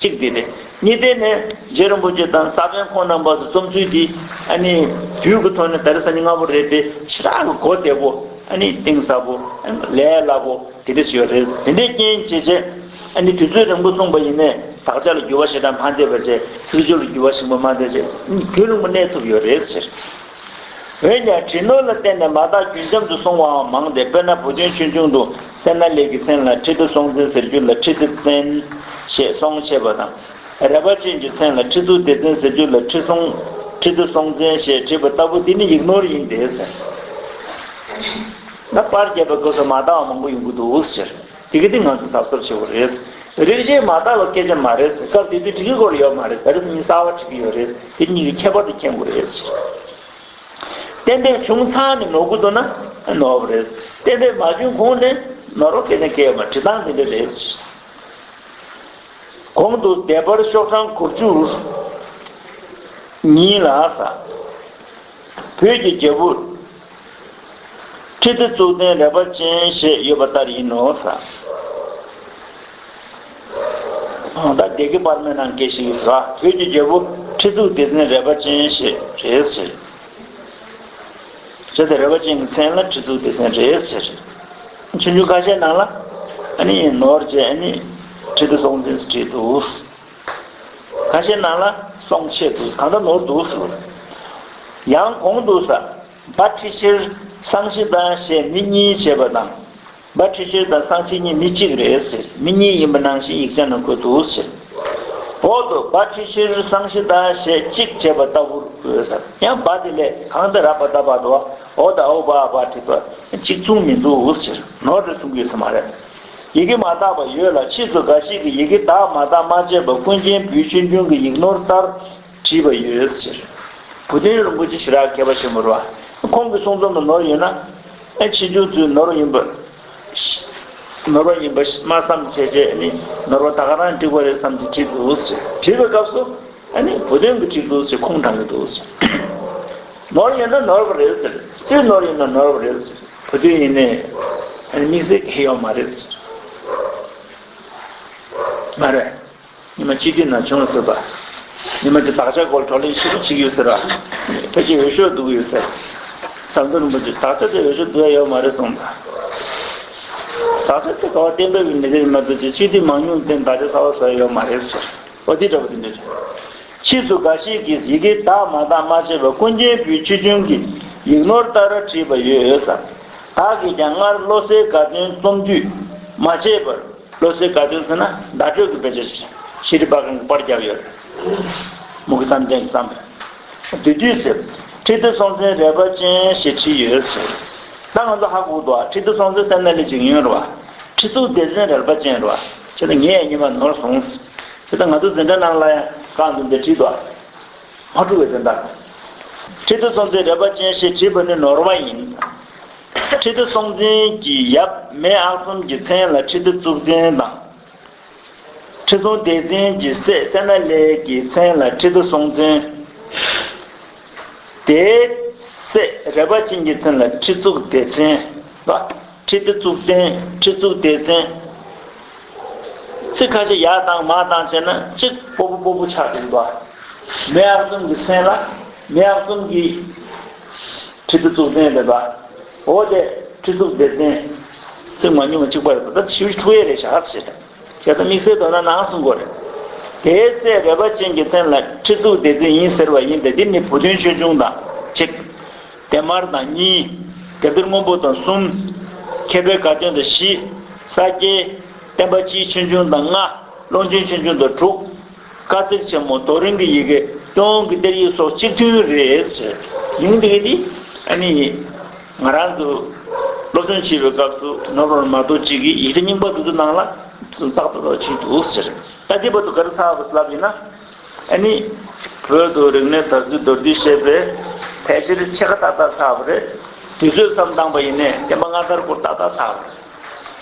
གཅིག་འདི་རེད། གཉིས་དེ་ནས་རྗེ་རིན་པོ་ཆེ་དང་ས་པཎ་ཁོང་རྣམ་པ་ཚོ་རྩོམ་ཚུལ་འདི་ཨ་ནི་དུས་ཀྱི་ཐོག་ནས་ད་རེས་སང་ཉིན་སྔ་པོ་རེད་དེ་ཞེ་དྲག་གི་གོ་བདེ་པོ་ཨ་ནི་གཏིང་ཟབ་པོ་ཨ་ནི་ལས་སླ་པོ་དེ་འདྲ་ཞིག་ཡོད་རེད། དེ་འདྲའི་རྐྱེན་བྱས་བྱས་ཨ་ནི་དུས་ཚོད་རིང་པོ་གསུངས་པ་ཡིན་ནའི་དག་ཆ་ལ་འགྱུར་བ་ཞེ་དྲག་མ་འདེབས་པ་བྱས་ཚིག་སྦྱོར་ལ་འགྱུར་བ་ཞིག་མ་མ་འདེབས་བྱས་རྒྱུན་རིང་པོ་གནས་ཐུབ་ཡོད་རེད་ཟེར། འོན་ཀྱང་བྲིས་ནོར་ལ་བརྟེན་ནས་མ་དག་རྒྱུན་འབྱམས་སུ་སོང་བའང་མང་སྟེ། དཔེར་ན་བུ་སྟོན་ཆོས་འབྱུང་དུ་སད་ན་ལེགས་ཀྱི་མཚན་ལ་ཁྲི་ཐོག་སྲོང་བཙན་ཟེར་རྒྱུ་ལ་ཁྲི་ཐོག་བཙན་ཞེས་སོང་བྱས་པ་དང་། རལ་པ་ཅན་གྱི་མཚན་ལ་ཁྲི་ཐོག་ལྡེ་བཙན་ཟེར་རྒྱུ་ལ་ཁྲི་སྲོང་ ཁྲི་ཐོག་སྲོང་བཙན་ཞེས་བྲིས་པ་ལྟ་བུ་དེ་ནི་ཡིག་ནོར་ཡིན་ཏེ་ཟེར། ད་པར་རྒྱབ་པའི་སྐབས་སུ་མ་དག་པ་མང་པོ་ཡོང་གི་འདུག་ཟེར། དེ་ག་དེ་ང་ཚོས་གཟབ་གཟབ་བྱེད་དགོས་རེད། རིགས་ཤེས་མ་དག་པ་སྐད་ཆ་མ་རེད་ཟེར། སྐབས་དེ་དུས་འབྲི་གི་སྐོར་ཡོད་མ་རེད། ད་རེས་ངས་གསར་པ་བྲིས་ཀྱི་ཡོད་རེད། དེ་གཉིས་ཀྱི་ཁྱད་པར་དེ་མཁྱེན་དགོས་རེད་ཟེར། གཏན་འབེབས་བྱུང་ཚར་ནས་ནོར་གྱི་འདུག་ན་ནོར་བ་རེད། གཏན་འབེབས་མ་བྱུང་གོང་ནས་ནོར་བ་གལ་ནས་སྐྱེ་ཡོད་མ་རེད། བྲིས་སྟངས་དེ་འདྲ་རེད། གོང་དུ་སྡེ་པར་ཤོག་གྲངས་དགུ་བཅུ་གཉིས་ལ་ས། བོད་ཀྱི་རྒྱལ་པོ་ཁྲི་ཐོག་གཙུག་བརྟན་རས་པ་ཅན་ཞེས་ཡོད་པ་ལྟར་ཡིན་ནོ་ས། ད་སྡེ་དགེ་པར་མའི་ནང་སྐད་ཞིག་ཡོད་ས། བོད་ཀྱི་རྒྱལ་པོ་ཁྲི་གཙུག་ལྡེ་བཙན་རས་པ་ཅན་ཞེས་རེད་ཟེར། བྱས་ཙང་རས་པ་ཅན་གྱི་མཚན་ལ་ཁྲི་གཙུག་ལྡེ་བཙན་རེད་ཟེར། ཆོས་འབྱུང་ཁ་ཤས་ནང་ལ་ཨ་ནི་ནོར་བྱས་ཨ་ནི་ཁྲི་ཐོག་སྲོང་བཙན་ཟེར་བྲིས་འདུག། ཁ་ཤས་ནང་ལ་སྲོང་བྱས་འདུག། གང་ལྟར་ནོར་འདུག་ཟེར། ཡང་གོང་དུ་ས། སྦ་ཁྲི་ཤེར་སང་ཤི་ཏ་ཞེས་མི་གཉིས་བྱས་པ་དང་། སྦ་ཁྲི་ཤེར་དང་སང་ཤི་གཉིས་མི་གཅིག་རེད་ཟེར། མི་གཉིས་ཡིན་པ་ནང་བཞིན་ཡིག་ཆ་ནང་འཁོད་འདུག་ཟེར། འོག་ཏུ་སྦ་ཁྲི་ཤེར་སང་ཤི་ཏ་ཞེས་གཅིག་བྱས་པ་ལྟ་བུར་འོས་ཟེར། ཡང་སྦ་དེ་ལས་གང་དེ་ར་པ་ཏ་བ་དོ། འོ་ད་འོ་བ་བ་བྲིས་པ་གཅིག་མཚུངས་མི་འདུག་ཟེར། ནོར་རེད་གསུང་གི་ཡོད་ས་མ་རེད། ཡི་གེ་མ་དག་པ་ཡོད་ལ། ཕྱིས་སུ་འགའ་ཞིག་གིས་ཡི་གེ་དག་མ་དག་མ་དཔྱད་པར་ཀུན་མཁྱེན་བུའི་ཆོས་འབྱུང་གི་ཡིག་ནོར་ལྟར་བྲིས་པ་ཡོད་ཟེར། བུ་སྟོན་རིན་པོ་ཆེ་ཞེ་དྲག་མཁས་པ་ཆེན་པོ་རེད་བ། ཁོང་གི་གསུང་རྩོམ་ལ་ནོར་ཡོད་ན། ཨེ་ཕྱི་འབྱུང་ཚུལ་ནོར་ཡིན་པ། ནོར་བ་ཡིན་པ་སྨྲ་བསམ་བྱས་བྱས་ནི་ནོར་བ་ད་ག་རང་འགྲིག་པ་རེད་བསམ་གྱི་བྲིས་འདུག་ཟེར། བྲིས་པའི་སྐབས་སུ་ཨ་ནི་བུ་སྟོན་གྱིས་བྲིས་འདུག་ཟེར། ཁུངས་དྲངས་ཀྱི་འདུག་ཟེར། ནོར་ཡོད་ན་ནོར་བ་རེད་ཟེར། སུས་ནོར་ཡོད་ན་ནོར་བ་རེད་ཟེར། བུ་སྟོན་ཡིན་ནའི་ཨ་ནི་དམིགས་བསལ་གྱི་ཡོད་མ་རེད་ཟེར། མ་རེད། ཉི་མ་སྤྱི་འཐུས་ནང་བྱུང་ཟེར་བ། ཉི་མ་དེ་དག་ཆ་སྐོར་བགྲོ་གླེང་ཞིབ་པོ་བྱེད་ཀྱི་ཡོད་ཟེར་བ། ཕལ་ཆེར་འོས་ཤོག་ལྡུག་ཡོད་ཟེར། ཟམ་གདོང་རིན་པོ་ཆེ་དག་ཆ་དེ་འོས་ཤོག་ལྡུག་ཡ་ཡོད་མ་རེད་གསུངས་པ། དག་ཆ་དེ་ག་བ་གཏན་འབེབས་ཀྱི་མི་སྡེ་མ་གཏོགས་ཅིག་སྤྱི་འཐུས་མང་ཉུང་དེ་དག་ཆ་གསར་པ་བཟོ་ཡ་ཡོད་མ་རེད་ཟེར། འོ་དེ་འདྲ་པོ་དེ་འདྲ་རེད། ཕྱིས་སུ་འགའ་ཞིག་གིས་ཡི་གེ་དག་མ་དག་མ་དཔྱད་པར་ཀུན་མཁྱེན་བུའི་ཆོས་འབྱུང་གི་ཡིག་ནོར་ལྟར་བྲིས་པ་ཡོད་ཟེར། བདག་གིས་ཀྱང་སྔར་བློ་གསལ་དགའ་སྟོན་རྩོམ་དུས་མ་བྱས་པར། བློ་གསལ་དགའ་སྟོན་ཟེར་ན་བརྡ་སྤྲོད་ཀྱི་དཔེ་ཆ་ཞིག་རེད། ཤེས་རིག་པ་གང་གིས་པར་བརྒྱབ་ཡོད་རེད། མུ་གེ་བསམ་གཏན་གྱིས་བརྩམས་པ། དེ་དུས་ཟེར། ཁྲི་ཐོག་སྲོང་བཙན་རས་པ་ཅན་ཞེས་བྲིས་ཡོད་ཟེར། ད་ང་ཚོ་ཧ་གོ་འདུག་ཨ། ཁྲི་ཐོག་སྲོང་བཙན་བསྟན་ནག་ལས་འཇིགས་ཡོན་རེད་བ། ཁྲི་གཙུག་ལྡེ་བཙན་རས་པ་ཅན་རེད་བ། བྱས་ཙང་ངས་ཉི་མ་ནོར་སོང་ཟེར། བྱས་ཙང་ང་ཚོ་འཛིན་གྲྭ་ནང་ལ་ཡང་རྐང་འཛིན་པས་བྲིས་འདུག་ཨ། མ་འཁྲུག་པའི་དོན་དག་ཁྲི་ཐོག་སྲོང་བཙན་རས་པ་ཅན་ཞེས་བྲིས་པ་ནི་ནོར་བ་ཡིན། ཁྲི་ཐོག་སྲོང་བཙན་གྱི་ཡབ་མེས་ཨག་ཚོམ་གྱི་མཚན་ལ་ཁྲི་ཐོག་གཙུག་བཙན་དང་། ཁྲི་སྲོང་ལྡེ་བཙན་གྱི་སྲས་སད་ན་ལེ་གི་མཚན་ལ་ཁྲི་ཐོག་སྲོང་བཙན། དེའི་སྲས་རས་པ་ཅན་གྱི་མཚན་ལ་ཁྲི་གཙུག་ལྡེ་བཙན་ལ། ཁྲི་ཐོག་གཙུག་བཙན། ཁྲི་གཙུག་ལྡེ་བཙན། ཚིག་ཁ་ཤས་ཡར་བཏང་མར་བཏང་བྱས་ན་གཅིག་སྤོ་བོ་སྤོ་བོ་ཆགས་འདུག་པ། མེས་ཨག་ཚོམ་གྱི་མཚན་ལ་མེས་ཨག་ཚོམ་གྱི་ཁྲི་ཐོག་གཙུག་བཙན་རེད་པ། འོ་དེ་ཁྲི་གཙུག་ལྡེ་བཙན། ཚིག་མ་ཉུང་བ་གཅིག་པ་རེད་པ། ད་ཞིབ་འཁྲུག་ཡས་རེད་ཤག་ཟེར། བྱས་ཙང་དམིགས་བསལ་དོ་སྣང་གནང་གསུང་དགོས་རེད། དེའི་སྲས་རས་པ་ཅན་གྱི་མཚན་ལ་ཁྲི་གཙུག་ལྡེ་བཙན་ཡིན་ཟེར་བ་ཡིན་ཏེ། འདི་ནི་བུ་སྟོན་ཆོས་འབྱུང་དང་གཅིག། དེ་མར་དང་གཉིས། དེབ་ཐེར་སྔོན་པོ་དང་གསུམ། མཁས་པའི་དགའ་སྟོན་དང་བཞི། ས་སྐྱའི་བསྟན་པ་སྤྱིའི་ཆོས་འབྱུང་དང་ལྔ། ཀློང་ཆེན་ཆོས་འབྱུང་དང་དྲུག། བཀའ་གཙིགས་ཆེན་མོ། རྡོ་རིང་གི་ཡི་གེ། སྟོད་འོག་གི་གཏེར་ཡིག་སོགས་གཅིག་མཐུན་རེད་ཟེར། ཡིན་དེ་གི་འདི་ཨ་ནི་ང་རང་ཚོ་སློབ་སྦྱོང་བྱེད་པའི་སྐབས་སུ་ནོར་བ་མ་གཏོགས་གཅིག་གིས་ཡིག་ཆ་རྙིང་པ་དེ་ཚོ་ནང་ལ་ཏག་ཏག་ཏག་བྲིས་འདུག་ཟེར། ད་དེ་བར་དུ་ག་རེ་ཚར་བ་ལབ་ཡིན་ན། ཨ་ནི་བོད་དུ་རིག་གནས་དར་ཚུལ་མདོར་བསྡུས་བཤད་པའི་ཕལ་ཆེར་ཕྱེད་ཀ་ཏག་ཏག་ཚར་བ་རེད། དུས་ཚོད་བསམ་བཏང་པ་ཡིན་ནའི་བསྟན་པ་སྔ་དར་སྐོར་ཏག་ཏག་ཚར་བ་རེད།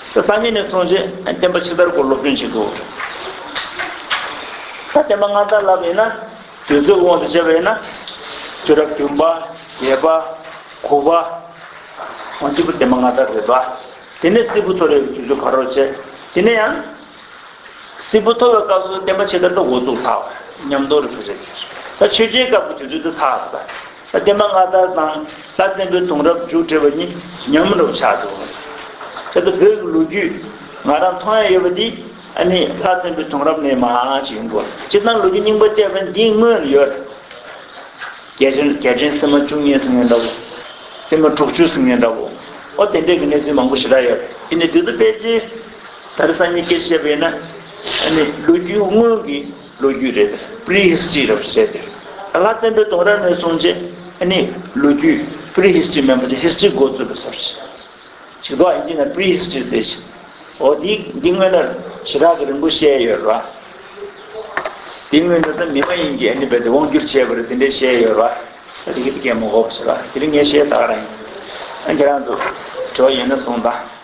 ད་སང་ཉིན་ནས་བཟུང་རྗེས་བསྟན་པ་ཕྱི་དར་སྐོར་སློབ་སྦྱོང་བྱེད་དགོས། ད་བསྟན་པ་སྔ་དར་ལབ་ཡིན་ན། དུས་ཚོད་དབང་དུ་བྱས་པ་ཡིན་ན། དུས་རབས་བདུན་པ། བརྒྱད་པ། དགུ་པ། འོ་འདི་པོ་བསྟན་པ་སྔ་དར་རེད་པ། དེ་ནས་སིལ་བུ་མཐོ་རིས་ཀྱི་དུས་ཚོད་ཕ་རོལ་ཕྱིན། དེ་ནས་ཡང་། སིལ་བུ་མཐོ་བའི་སྐབས་སུ་བསྟན་པ་ཕྱི་དར་ད་འགོ་བཙུགས་ཚར་བ་རེད། ཉམས་རྟོགས་རེད་ཟེར་གྱི་རེད། ད་ཆོས་རྒྱལ་སྐབས་ཀྱི་དུས་ཚོད་དེ་ཚར་བ་རེད། ད་བསྟན་པ་སྔ་དར་དང་ལྷ་བཙན་པོའི་གདུང་རབས་མཇུག་བསྒྲིལ་བ་གཉིས་ཉམས་རུ་ཆགས་འདུག། དེ་ལྟར་བོད་ཀྱི་ལོ་རྒྱུས་ང་རང་མཐོང་ཡ་ཡོད་པ་འདི་ཨ་ནི་ལྷ་བཙན་པོའི་གདུང་རབས་ནས་མར་ཅིག་ཡོང་དགོས། སྤྱིར་བཏང་ལོ་རྒྱུས་རྙིང་པ་བལྟས་པ་འདིའི་སྔོན་ལ་ཡོད་རེད། རྒྱལ་ཆེན་རྒྱལ་ཆེན་སིལ་མ་བཅུ་གཉིས་ཟེར་མཁན་འདྲ་བོ། སིལ་མ་དྲུག་ཅུ་ཟེར་མཁན་འདྲ་བོ། ཨོ་དེ་འདྲས་ཀྱི་གནས་ཚུལ་མང་པོ་ཞེ་དྲག་ཡོད་རེད། དེ་ནས་དེ་ཚོ་ཕལ་ཆེར་ད་རེས་སང་ཉིན་སྐད་ཆ་བཤད་པ་ཡིན་ན་ཨ་ནི་ལོ་རྒྱུས་སྔོན་གྱི་ལོ་རྒྱུས་རེད། པི་རི་ཧིས་ཊི་རི་རེད་ཟེར་ཏེ། ད་ ལྷ་བཙན་པོའི་གདུང་རབས་ནས་བཟུང་བྱས་ཨ་ནི་ལོ་རྒྱུས་prehistory མིན་པ་དེ་history འགོ་བཙུགས་པའི་སོར་ཞིག་ཅིག་འདུག་ཨིན་ཇི་ནང་prehistory ཟེར་ཞིང་། འོ་འདི་འདི་སྔོན་ལ་ཞེ་དྲག་གི་རིང་པོ་བཤད་ཡོད་རེད་བ། དེ་སྔོན་ད་ལྟ་མི་མ་ཡིན་གྱི་ཨ་ནི་བས་དེ་དབང་སྒྱུར་བྱས་པ་རེད་དེ་འདྲས་བཤད་ཡོད་རེད་བ། ད་དེ་གི་དེ་གས་མ་གོ་བ་ཟེར་བ་དེ་རིང་ངས་བཤད་ད་ག་རང་ཡིན། ཨ་ཁྱེད་རང་ཚོ་དྲི་བ་ཡོད་ན་གསུངས་དང་།